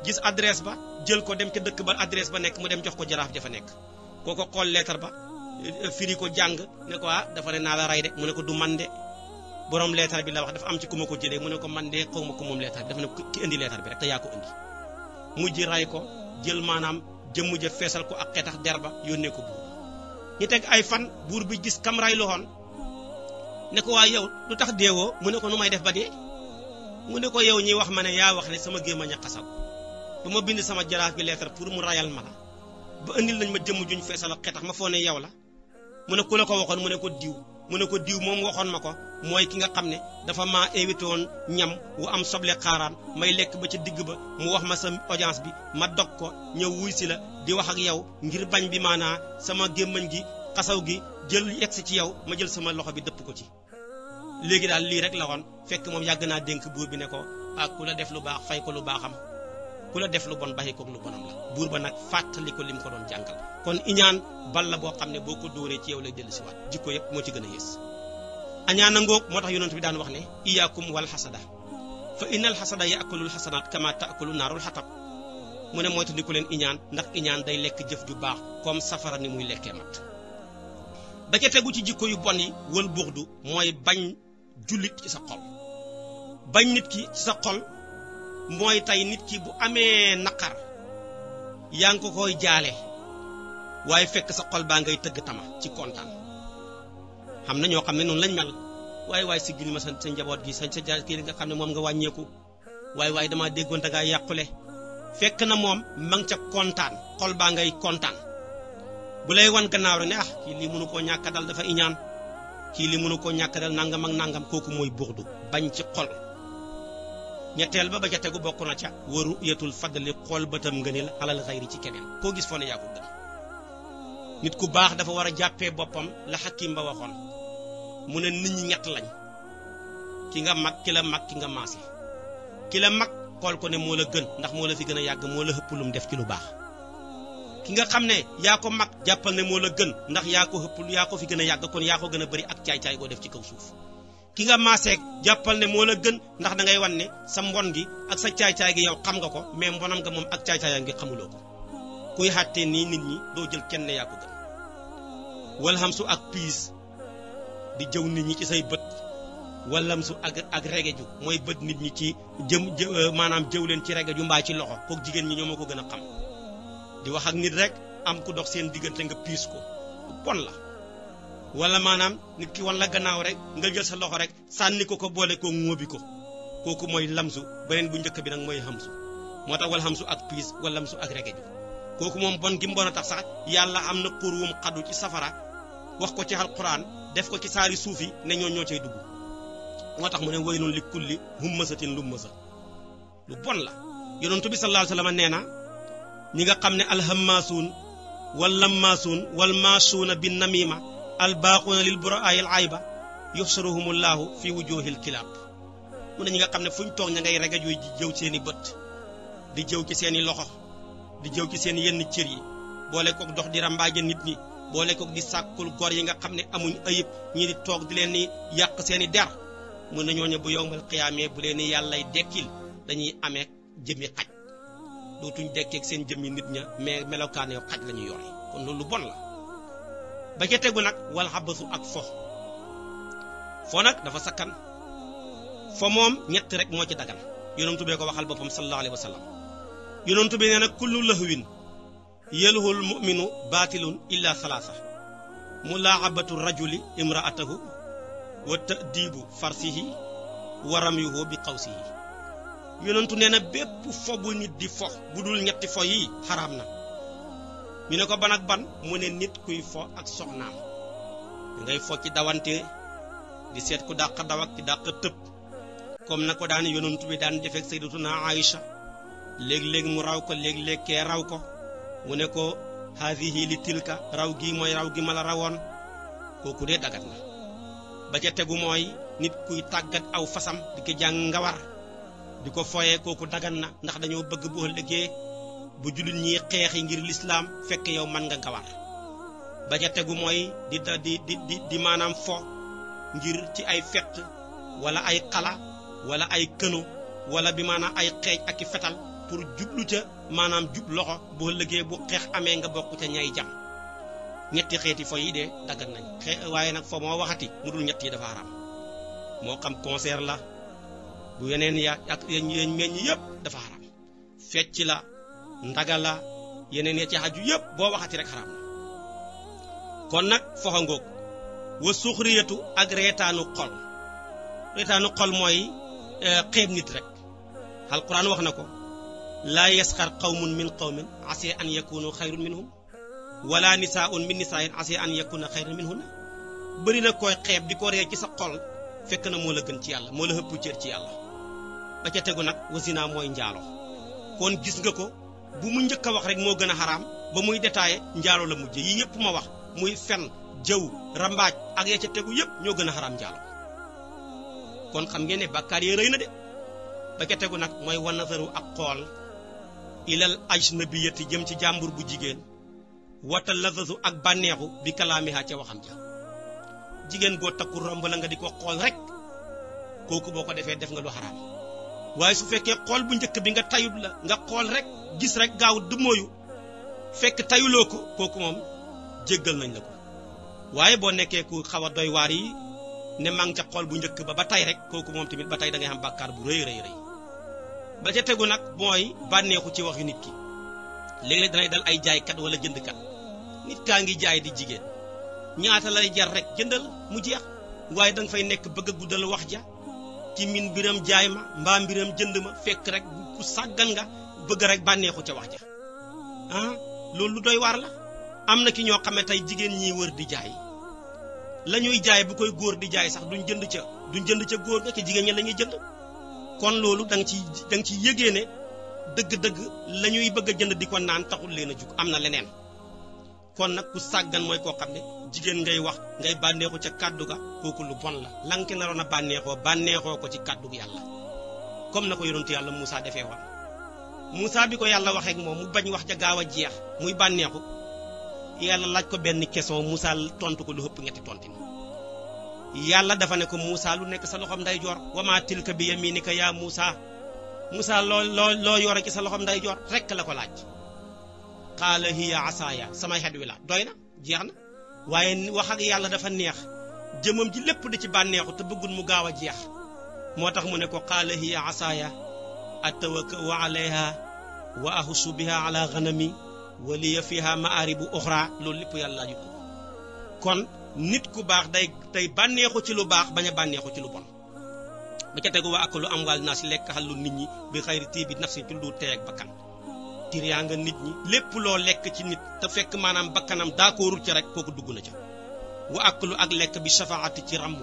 gis adresse ba jël ko dem ca dëkk ba adresse ba nekk mu dem jox ko jaraaf jafa nekk kooko xool leetar ba firi ko jàng ne ko dafa ne naa la ray de mu ne ko du man de borom leetar bi la wax dafa am ci ku ma ko jëlee mu ne ko man de xaw ma ko moom leetar bi dafa ne ki indi leetar bi rek te yaa ko indi mujj ray ko jël maanaam jëmm ja feesal ko ak xetax der ba yónnee ko buur ñu teg ay fan buur bi gis kam ray loxoon ne ko waa yow lu tax deewoo mu ne ko nu may def ba dee mu ne ko yow ñi wax ma ne yaa wax ne sama gémmañ a xasaw ba ma bind sama jaraaf bi leetar pour mu rayal ma la ba indil nañ ma jëmm juñ feesal ak xetax ma foo ne yow la mu ne ku la ko waxoon mu ne ko diw mu ne ko diw moom waxoon ma ko mooy ki nga xam ne dafa maa invité woon ñam wu am soble xaaraan may lekk ba ca digg ba mu wax ma sa audience bi ma dog ko ñëw wuy si la di wax ak yow ngir bañ bi maanaa sama gémmañ gi xasaw gi jël yegsi ci yow ma jël sama loxo bi dëpp ko ci léegi daal lii rek la woon fekk moom yàgg naa dénk buur bi ne ko ak ku la def lu baax fay ko lu baaxam ku la def lu bon baxi ko lu bonam la buur ba nag fàttali ko lim ko doon jàngal kon iñaan bal la boo xam ne boo ko dóoree ci yow lay dellu si waat jikko yëpp moo ci gën a yées añaan a ngoog moo tax yonent bi daan wax ne iyaakum wal xasada fa innal xasada yaakulul xasanaat kama taakulu naarul xatab mu ne moytandiku leen iñaan ndax iñaan day lekk jëf ju baax comme safara ni muy lekkee mat ba ca tegu ci jikko yu bon yi wal buxdu mooy bañ jullit ci sa xol bañ nit ki ci sa xol mooy tey nit ki bu amee naqar yaa ngi ko koy jaale waaye fekk sa xol baa ngay tëgg tama ci kontaan xam na ñoo xam ne noonu lañ mel waaye siggil ma sa njaboot gi sa kii nga xam ne moom nga wàññeeku waaye damaa déggoon da ngaa yàqule fekk na moom ma ngi ca kontaan xol baa ngay kontaan bu lay wan gannaaw rek ne kii lii mënu koo ñàkk dal dafa iñaan kii lii mënu koo ñàkk dal nangam ak nangam kooku mooy buxdu bañ ci xol ñetteel ba ca tegu bokk na ca waru yetul fadli xool bëtam ngëneel xalal xayri ci keneen koo gis foo ne yaa ko gën nit ku baax dafa war a jàppee boppam la Hakim ba waxoon mu ne nit ñi ñett lañ ki nga mag ki la mag ki nga maase ki la mag xool ko ne moo la gën ndax moo la fi gën a yàgg moo la ëpp lu mu def ci lu baax ki nga xam ne yaa ko mag jàppal ne moo la gën ndax yaa ko fi gën a yàgg kon yaa ko gën a bari ak caay-caay goo def ci kaw suuf ki nga maaseeg jàppal ne moo la gën ndax da ngay wan ne sa mbon gi ak sa caay-caay gi yow xam nga ko mais mbonam nga moom ak caay-caayam gi xamuloo ko kuy xàttee nii nit ñi doo jël kenn ne yaa ko gën wal xam su ak piis di jëw nit ñi ci say bët walam su ak regeju mooy bët nit ñi ci maanaam jëw leen ci regeju mbaa ci loxo kook jigéen ñi ñoo ma ko gën a xam di wax ak nit rek am ku dox seen diggante nga piis ko bon la wala maanaam nit ki wan la gannaaw rek nga jël sa loxo rek sànni ko boole ko ngóobi ko kooku mooy lamsu beneen bu njëkk bi nag mooy xamsu moo tax wal xamsu ak piis wala lamsu ak regeju kooku moom bon gi mbon a tax sax yàlla am na xuruwum xadu ci safara wax ko ci alquran def ko ci saari suuf yi ne ñoo cay dugg moo tax mu ne waylun li kulli hummasatin lummasa lu bon la yonent bi sallallahu alayhi wasallam nee na ñi nga xam ne alhammaasuun wal lammaasuun wal maasuuna bin namima albaaquuna lil buraa'il ayba yuhsaruhumullahu fi wujuhil kilaab mu ne ñi nga xam ne fu ñu toog ña ngay regaj yooyu di jëw seeni bët di jëw ci seeni loxo di jëw ci seen yenn cër yi boole kook dox di rambaaje nit ñi boole kook di sàkkul gor yi nga xam ne amuñ ayib ñi di toog di leen ni yàq seeni der mun na ñooñu bu yowmal xiyaamee bu leen ni yàllay dekkil dañuy amee jëmmi xaj dootuñ dekkeek seen jëmmi nit ña mais melokaane xaj la ñu yore kon loolu bon la ba ca tegu nag wal xabasu ak fo nag dafa sakkan fo moom ñett rek moo ci dagan yonentu bee ko waxal boppam sallallahu alayhi wa sallam yonentu bi nee na kullu lahwin yelhul mu'minu baatilun illa salaasa mulaaxabatu rajuli imraatahu wa ta'dibu farsihi wa ramyuhu bi qawsihi yonentu nee na bépp fo bu nit di fo bu dul ñetti fo yi xaraam na ñu ne ko ban ak ban mu ne nit kuy fo ak soxnaam ngay fo ci dawante di seet ku dàq daw ak ki dàq tëb comme na ko daan yonentu bi daan defeek sayyidatuna Aïcha léeg-léeg mu raw ko léeg-léeg kee raw ko mu ne ko haadihi li tilka raw gi mooy raw gi ma la rawoon kooku dee dagat na ba ca tegu mooy nit kuy tàggat aw fasam di ko jàng nga war di ko foyee kooku dagan na ndax dañoo bëgg bu ëllëgee bu jullit ñi xeexi ngir lislaam fekk yow man nga gawar ba ca tegu mooy di maanaam fo ngir ci ay fett wala ay xala wala ay këno wala bi maanaam ay xeej ak i fetal pour jublu ca maanaam jub loxo bu ëllëgee bu xeex amee nga bokk ca ñay jam ñetti xeeti fo yi de dagan nañ waaye nag fo moo waxati mu dul ñett yi dafa haram moo xam concert la bu yeneen ya ak yéen meññ yëpp dafa haram fecc la ndaga la yeneen ya ci xaju yëpp boo waxati rek haram na kon nag foxa ngoog wa suxriyatu ak reetaanu xol mooy xeeb nit rek alquran wax na ko laa yasxar qawmun min qawmin asa an yakunu xayrun minhum wala nisaa'un min nisaa'in asa an yakuna xayrun minhunna bëri na koy xeeb di ko ree ci sa xol fekk na moo la gën ci yàlla moo la ëpp cër ci yàlla. ba ca tegu nag wasina mooy njaalo kon gis nga ko bu mu njëkk a wax rek moo gën a xaraam ba muy détaillé njaalo la mujj yi yëpp ma wax muy fen jëw rambaaj ak ya ca tegu yëpp ñoo gën a xaraam njaalo kon xam ngeen ne bàkkaar yi rëy na de. ba ca tegu nag mooy wa nazaru ak xool ilal ajnabiyati jëm ci jàmbur bu jigéen wata lazazu ak bànneexu bi kalaamiha ca waxam ja jigéen goo takku romb la nga di ko xool rek kooku boo ko defee def nga lu xaraam waaye su fekkee xool bu njëkk bi nga tayut la nga xool rek gis rek gaaw du mooyu fekk tayuloo ko kooku moom jéggal nañ la ko waaye boo nekkee ku xaw a doy waar yi ne maa ngi ca xool bu njëkk ba tey rek kooku moom tamit ba tey da ngay xam bàkkaar bu rëy rëy ba ca tegu nag mooy bànneexu ci wax yu nit ki léeg-léeg danay dal ay jaaykat wala jëndkat nit kaa ngi jaay di jigéen ñaata lay jar rek jëndal mu jeex waaye danga fay nekk bëgg a guddal wax ja ci min mbiram jaay ma mbaa mbiram jënd ma fekk rek ku sàggan nga bëgg rek bànneexu ca wax ja loolu lu doy waar la. am na ki ñoo xam ne tey jigéen ñiy wër di jaay la ñuy jaay bu koy góor di jaay sax duñ jënd ca góor nga ci jigéen ñi la ñuy jënd kon loolu da nga ci yëgee ne dëgg-dëgg la ñuy bëgg a jënd di ko naan taxul leen a jug am na leneen kon nag ku sàggan mooy koo xam ne jigéen ngay wax ngay bànneexu ca kàddu ga kooku lu bon la lanke naroon a bànneexoo ko ci kàddu yàlla comme na ko yonentu yàlla Moussa defee woon Moussa bi ko yàlla waxee ak moom mu bañ wax ja gaaw a jeex muy bànneexu yàlla laaj ko benn question Moussa tontu ko lu ëpp ñetti tontin yàlla dafa ne ko Moussa lu nekk sa loxom ndeyjoor wa maa tilka bi yaminika yaa Moussa loo yore ci sa loxom ndeyjoor rekk la ko laaj qaala hiya asaaya samay xet wi la doy na jeex na waaye wax ak yàlla dafa neex jëmam ji lépp di ci bànneexu te bëggul mu gaaw a jeex moo tax mu ne ko qaala hiya asaaya atawakkau alayha wa ahussu biha ala ghanami wa liya fiha ma'aribu ukhra loolu lépp yàlla laaju ko kon nit ku baax day bànneexu ci lu baax bañ a bànneexu ci lu bon ba ca tegu wa akalu amwaal naas lekk xalu nit ñi bi xayri tiibi nafsi ci lu teeg bakkan tiriyaa nga nit ñi lépp loo lekk ci nit te fekk maanaam bakkanam d'accordul ci rek kooku dugg na ca wa akalu ak lekk bi safaati ci ramm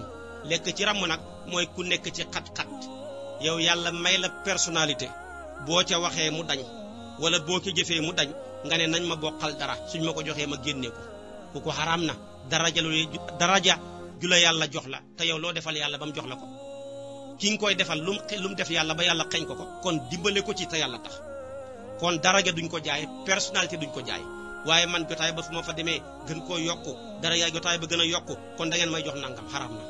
lekk ci ramm nag mooy ku nekk ci xat-xat yow yàlla may la personnalité boo ca waxee mu dañ wala boo ko jëfee mu dañ nga ne nañ ma bokkal dara suñ ma ko joxee ma génnee ko kooku xaraam na daraja ju la yàlla jox la te yow loo defal yàlla ba mu jox la ko ki nga koy defal lu mu def yàlla ba yàlla xeñ ko kon dimbale ko ci te yàlla tax kon daraja duñ ko jaay personnalité duñ ko jaay waaye man jotaay ba fu ma fa demee gën koo yokku daraja jotaay ba gën a yokku kon da ngeen may jox nangam xaraam na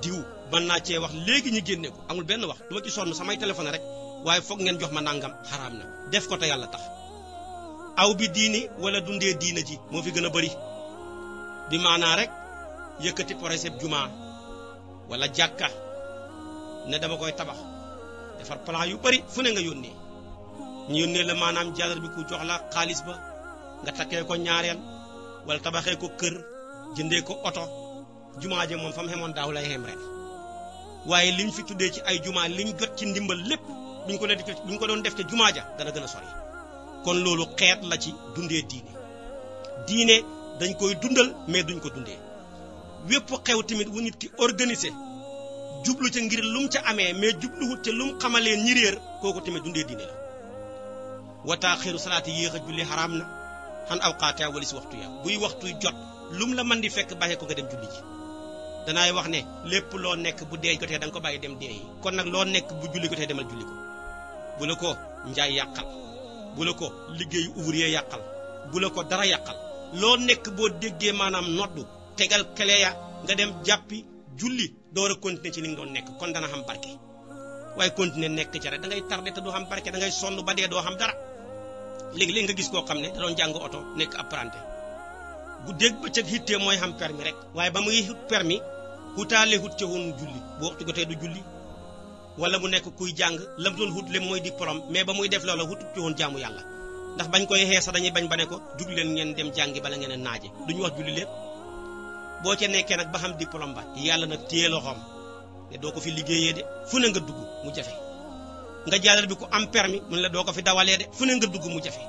diw mën naa cee wax léegi ñu génne ko amul benn wax du ma ci sonn samay téléphone rek waaye foog ngeen jox ma nangam xaraam na def ko te yàlla tax aw bi diini wala dundee diina ji moo fi gën a bari bi maanaa rek yëkkati projet jumaa wala jàkka ne dama koy tabax defar plan yu bari fu ne nga yónnee ñu yónnee la maanaam jàllar bi ku jox la xaalis ba nga takkee ko ñaareel wala tabaxee ko kër jëndee ko oto jumaa je moom fa mu xemoon daaw lay xem ren waaye liñ fi tuddee ci ay jumaa liñ jot ci ndimbal lépp buñ ko doon def ca jumaa ja dana gën a sori kon loolu xeet la ci dundee diine dañ koy dundal mais duñ ko dundee wépp xew tamit wu nit ki organisé jublu ca ngir lum ca amee mais jubluwut ca lum xamalee ñi réer kooku tamit dundee diine la wa taaxiru salaati yéex a julli xaraam na xan awqaatiha wali si waxtu ya buy waxtu jot lum la mën di fekk bàyyee ko nga dem julli ji danaay wax ne lépp loo nekk bu dee jotee da nga ko bàyyi dem dee yi kon nag loo nekk bu julli jotee demal julli ko bu la ko njaay yàqal bu la ko liggéeyu ouvrier yàqal bu la ko dara yàqal loo nekk boo déggee maanaam noddu tegal kele ya nga dem jàppi julli door a continuer ci li nga doon nekk kon dana xam barke waaye continuer nekk ca rek da ngay tardé te doo xam barke da ngay sonn ba dee doo xam dara léegi-léegi nga gis koo xam ne da doon jàng oto nekk apprenti bu dégg ba cëg hittee mooy xam permis rek waaye ba muy hut permis hutaale hut ca woon julli bu waxtu jotee du julli wala mu nekk kuy jàng lam doon hut lem mooy diplôme mais ba muy def loola hutut ci woon jaamu yàlla ndax bañ koy xeesa dañuy bañ ba ne ko jug leen ngeen dem jàngi bala ngeen a naaje duñu wax julli lépp boo ca nekkee nag ba xam diplôme ba yàlla nag téye loxoom ne doo ko fi liggéeyee de fu ne nga dugg mu jafe nga jàllal bi ko am permis mu ne la doo ko fi dawalee de fu ne nga dugg mu jafe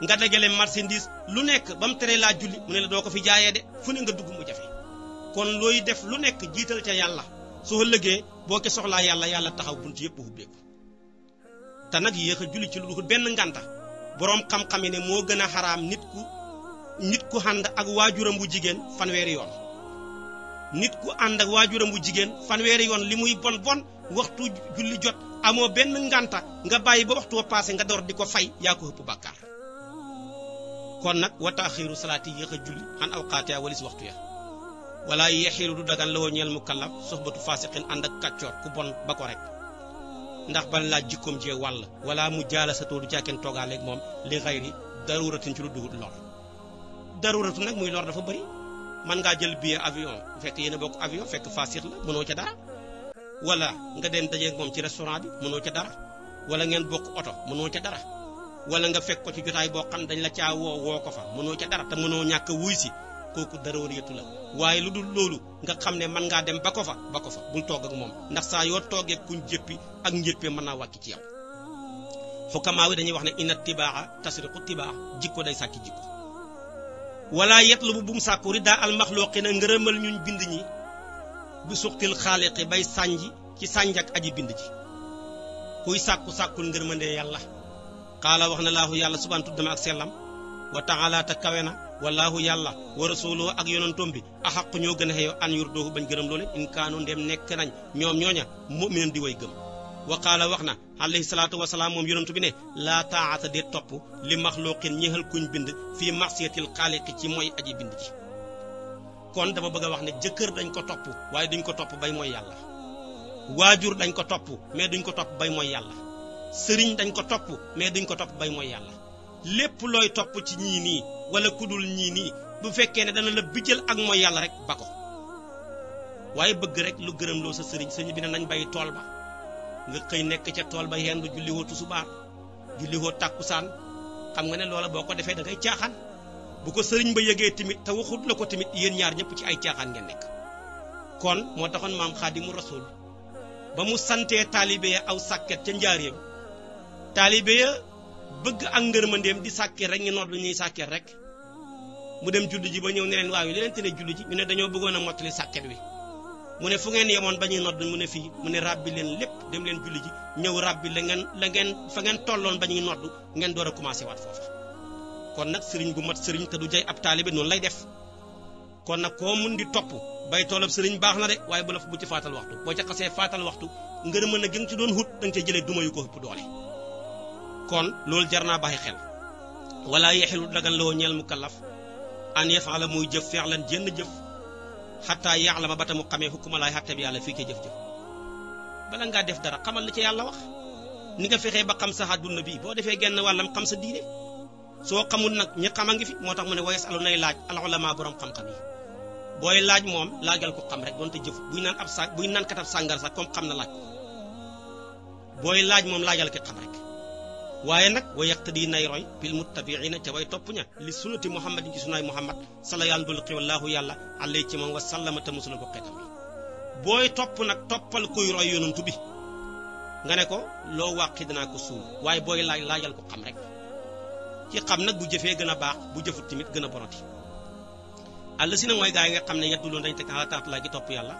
nga dajale marchandise lu nekk ba mu teree laa julli mu ne la doo ko fi jaayee de fu ne nga dugg mu jafe kon looy def lu nekk jiital ca yàlla soo ëllëgee boo ko soxlaa yàlla taxaw bunt yëpp ubbeeku te nag yéex a julli ci lu dul benn ngànta boroom xam-xam yi ne moo gën a xaraam nit ku ànd ak waajuram bu jigéen fanweeri yoon nit ku ànd ak waajuram bu jigéen fanweeri yoon li muy bon bon waxtu julli jot amoo benn ngànta nga bàyyi ba waxtu wa passé nga door di ko fay yaa ko ëpp bàkkaar kon nag wa taaxiiru salaati yéex a julli xan awqaatiha walis waxtu ya wala yexiiru du dagan la woo ñeel mukallaf soxbatu faasiqin ànd ak kàccoor ku bon ba ko rek ndax ban laa jikkoom jee wàll wala mu jaala sa too du càkkeen toogaaleeg moom li xayri daruratin ci lu duhut lor daruratu nag muy lor dafa bëri man ngaa jël billet avion fekk yéen a bokk avion fekk faasiq la mënoo ca dara wala nga dem dajeeg moom ci restaurant bi mënoo ca dara wala ngeen bokk oto mënoo ca dara wala nga fekk ko ci jotaay boo xam dañ la caa woo ko fa mënoo ca dara te mënoo ñàkk wuy si kooku daruriyatu la waaye lu dul loolu nga xam ne mën ngaa dem ba ko fa bul toog ak moom ndax saa yoo toogee kuñ jëppi ak njëppee mën naa wàcc ci yow xukamaa wi dañuy wax ne inna tibaaxa tasriqu tibaax jikko day sàkki jikko wala yetlubu bu mu sàkku rida al maxluqina ngërëmal ñuñ bind ñi bi suxtil xaaliqi bay sànji ci sànjak aji bind ji kuy sàkkul ngërmandee yàlla xaala wax na laahu yàlla subhaan tuddama ak sellam wa taala ta kawe na wallaahu yàlla wa rasuluhu ak yonantom bi axaqu ñoo gën a xeyo an yurdoohu bañ gërëm loole in kaanu ndem nekk nañ ñoom ñooña mu'minan di way gëm wa qaala wax na alayhi salaatu wasalaam moom yonantu bi ne laa taata dee topp li maxluqin ñeexal kuñ bind fii marsiyatil xaaliqi ci mooy aji bind ji kon dama bëgg a wax ne jëkkër dañ ko topp waaye duñ ko topp bay mooy yàlla waajur dañ ko topp mais duñ ko topp bay mooy yàlla sëriñ dañ ko topp mais duñ ko topp bay mooy yàlla lépp looy topp ci ñii nii wala kudul ñii nii bu fekkee ne dana la bijjal ak mooy yàlla rek ba ko waaye bëgg rek lu gërëm loo sa sëriñ bi ne nañ bay tool ba nga xëy nekk ca tool ba yendu julli woo tusubaar julli woo tàkkusaan xam nga ne loola boo ko defee da ngay caaxaan bu ko sëriñ ba yëgee tamit te waxut la ko tamit yéen ñaar ñëpp ci ay caaxaan ngeen nekk kon moo taxoon maam Xaadimu Rasuul ba mu santee taalibe ya aw sàkket ca njaareem taalibe ya bëgg ak ngërmandeem di sàkket rek ñu nodd ñuy sàkket rek mu dem julli ji ba ñëw ne leen waaw yi leen te ne julli ji ñu ne dañoo bëggoon a mottali sàkket wi mu ne fu ngeen yemoon ba ñuy nodd mu ne fii mu ne ràbbi leen lépp dem leen julli ji ñëw ràbbi la ngeen fa ngeen tolloon ba ñuy nodd ngeen door a commencé waat foofa kon nag sëriñ bu mat sëriñ te du jay ab taalibe noonu lay def kon nag koo mun di topp bay toolab sëriñ baax na de waaye bu la bu ci faatal waxtu boo ca xasee faatal waxtu ngërëm mën a gën ci doon hut da nga cee jëlee duma yu ko ëpp doole kon loolu jar naa bàyyi xel wala yexilu dagan loo ñeel mukallaf an yafaala muy jëf fi'lan jenn jëf xataa ya'lama ba ta mu xamee xukkuma laay xatte bi yàlla fii ca jëf-jëf bala ngaa def dara xamal li ca yàlla wax ni nga fexee ba xam sa àdduna bi boo defee genn wàllam xam sa diine soo xamul nag ñi xam a ngi fi moo tax mu ne wayes alu nay laaj al ulama borom xam-xam yi booy laaj moom laajal ko xam rek doonte jëf buy naan katab sàngar sax comme xam na laaj ko booy laaj moom laajal ki xam rek waaye nag wa yaqtadi nay roy bil muttabiina te way topp ña li sunnati muhammadin ci sunaay muhammad sala yàlla dul xiwallaahu yàlla alay ci moom wa sallama te musulal ko xeetam yi booy topp nag toppal kuy roy yonantu bi nga ne ko loo wàqi dinaa ko suul waaye booy laajal ko xam rek ci xam nag bu jëfee gën a baax bu jëfut tamit gën a bonoti àll si nag mooy gaa yi nga xam ne yeddu loon dañ teg ala taat laa ki topp yàlla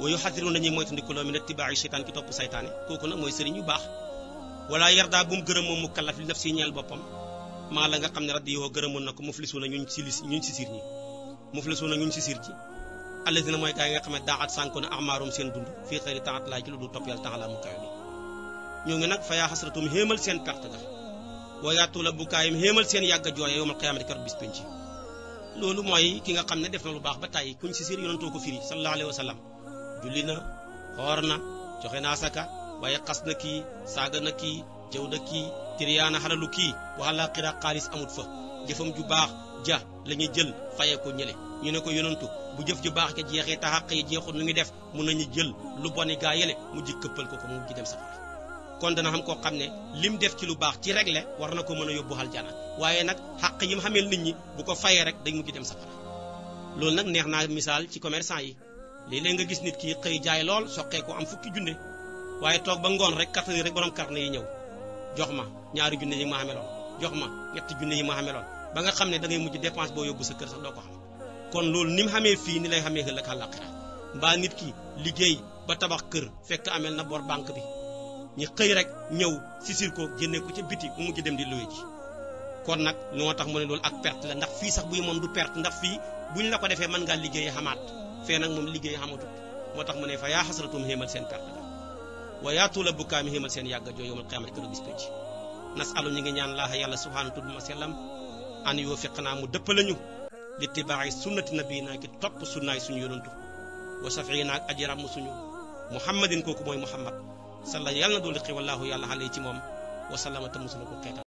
wayu xasiroon dañuy moytandikuloo mi ne tibaayi seytaan ki topp saytaane kooku nag mooy sëriñ yu baax wala yardaa bu mu gërëm moom mu kallaf li naf si ñeel boppam maa la nga xam ne raddi yoo gërëmoon na ko muflisuuna ñuñ si siir ñi muflisuuna ñuñ si siir ci àll si nag mooy gaa yi nga xam ne daaxat sànko na amaarum seen dund fii xëyri taat laa ci lu dul topp yàlla taxalaa mu kawe bi ñoo ngi nag fa yaa xasratum xéemal seen perte ga wayaatu la bu kaayim xéemal seen yàgg a jooye yowmal qiyaamati keroog bis penc loolu mooy ki nga xam ne def na lu baax ba tàyyi kuñ si siir yonantoo ko firi sallallahu alayhi wa sallam julli na xoor na joxe na asaka waaye xas na kii saaga na kii jëw na kii tiriyaana xalalu kii waxala xira xaalis amut fa jëfam ju baax ja la ñuy jël fayee ko ñële ñu ne ko yonantu bu jëf ju baax ca jeexee te xàq yi jeexul nu ngi def mun nañu jël lu boni gaa yële mu ji këppal ko mu ji dem safara kon dana xam koo xam ne lim def ci lu baax ci regle war na ko mën a yóbbu aljana waaye nag xàq yi mu xameel nit ñi bu ko fayee rek dañ mujj dem safara loolu nag neex naa misaal ci commerçant yi léeg-léeg nga gis nit ki xëy jaay lool soqee ko am fukki junne waaye toog ba ngoon rek 4 heures rek borom carnet yi ñëw jox ma 2 junne yi ma xameloon jox ma 3 junne yi ma xameloon ba nga xam ne da ngay mujj dépense boo yóbbu sa kër sax doo ko xam kon loolu ni mu xamee fii ni lay xamee ëllëg àllaaxira mbaa nit ki liggéey ba tabax kër fekk amel na bor banque bi ñi xëy rek ñëw sisir ko génne ko ca biti mu mujj dem di luwe ji kon nag moo tax mu ne loolu ak perte la ndax fii sax buy moom du perte ndax fii buñ la ko defee mën ngaa liggéey xamaat fee nag moom liggéey xamatut moo tax mu ne fa yaa xasratum xéemal seen perte la wa yaa tuula bukkaami xéemal seen yàgga joo yowmal qiyaamati kër bis pénc nasalu ñi ngi ñaan laaha yàlla subhaanahu tudd ma sellam an yoo fiq naa mu dëppalañu li tibaaxi sunnati nabiina ki topp sunnaay suñu yonantu wa safii naak aji ràmm suñu muhammadin kooku mooy muhammad salla yàlla na doolu xi wallaahu yàlla xale ci moom wa sallama ta musula ko xeetal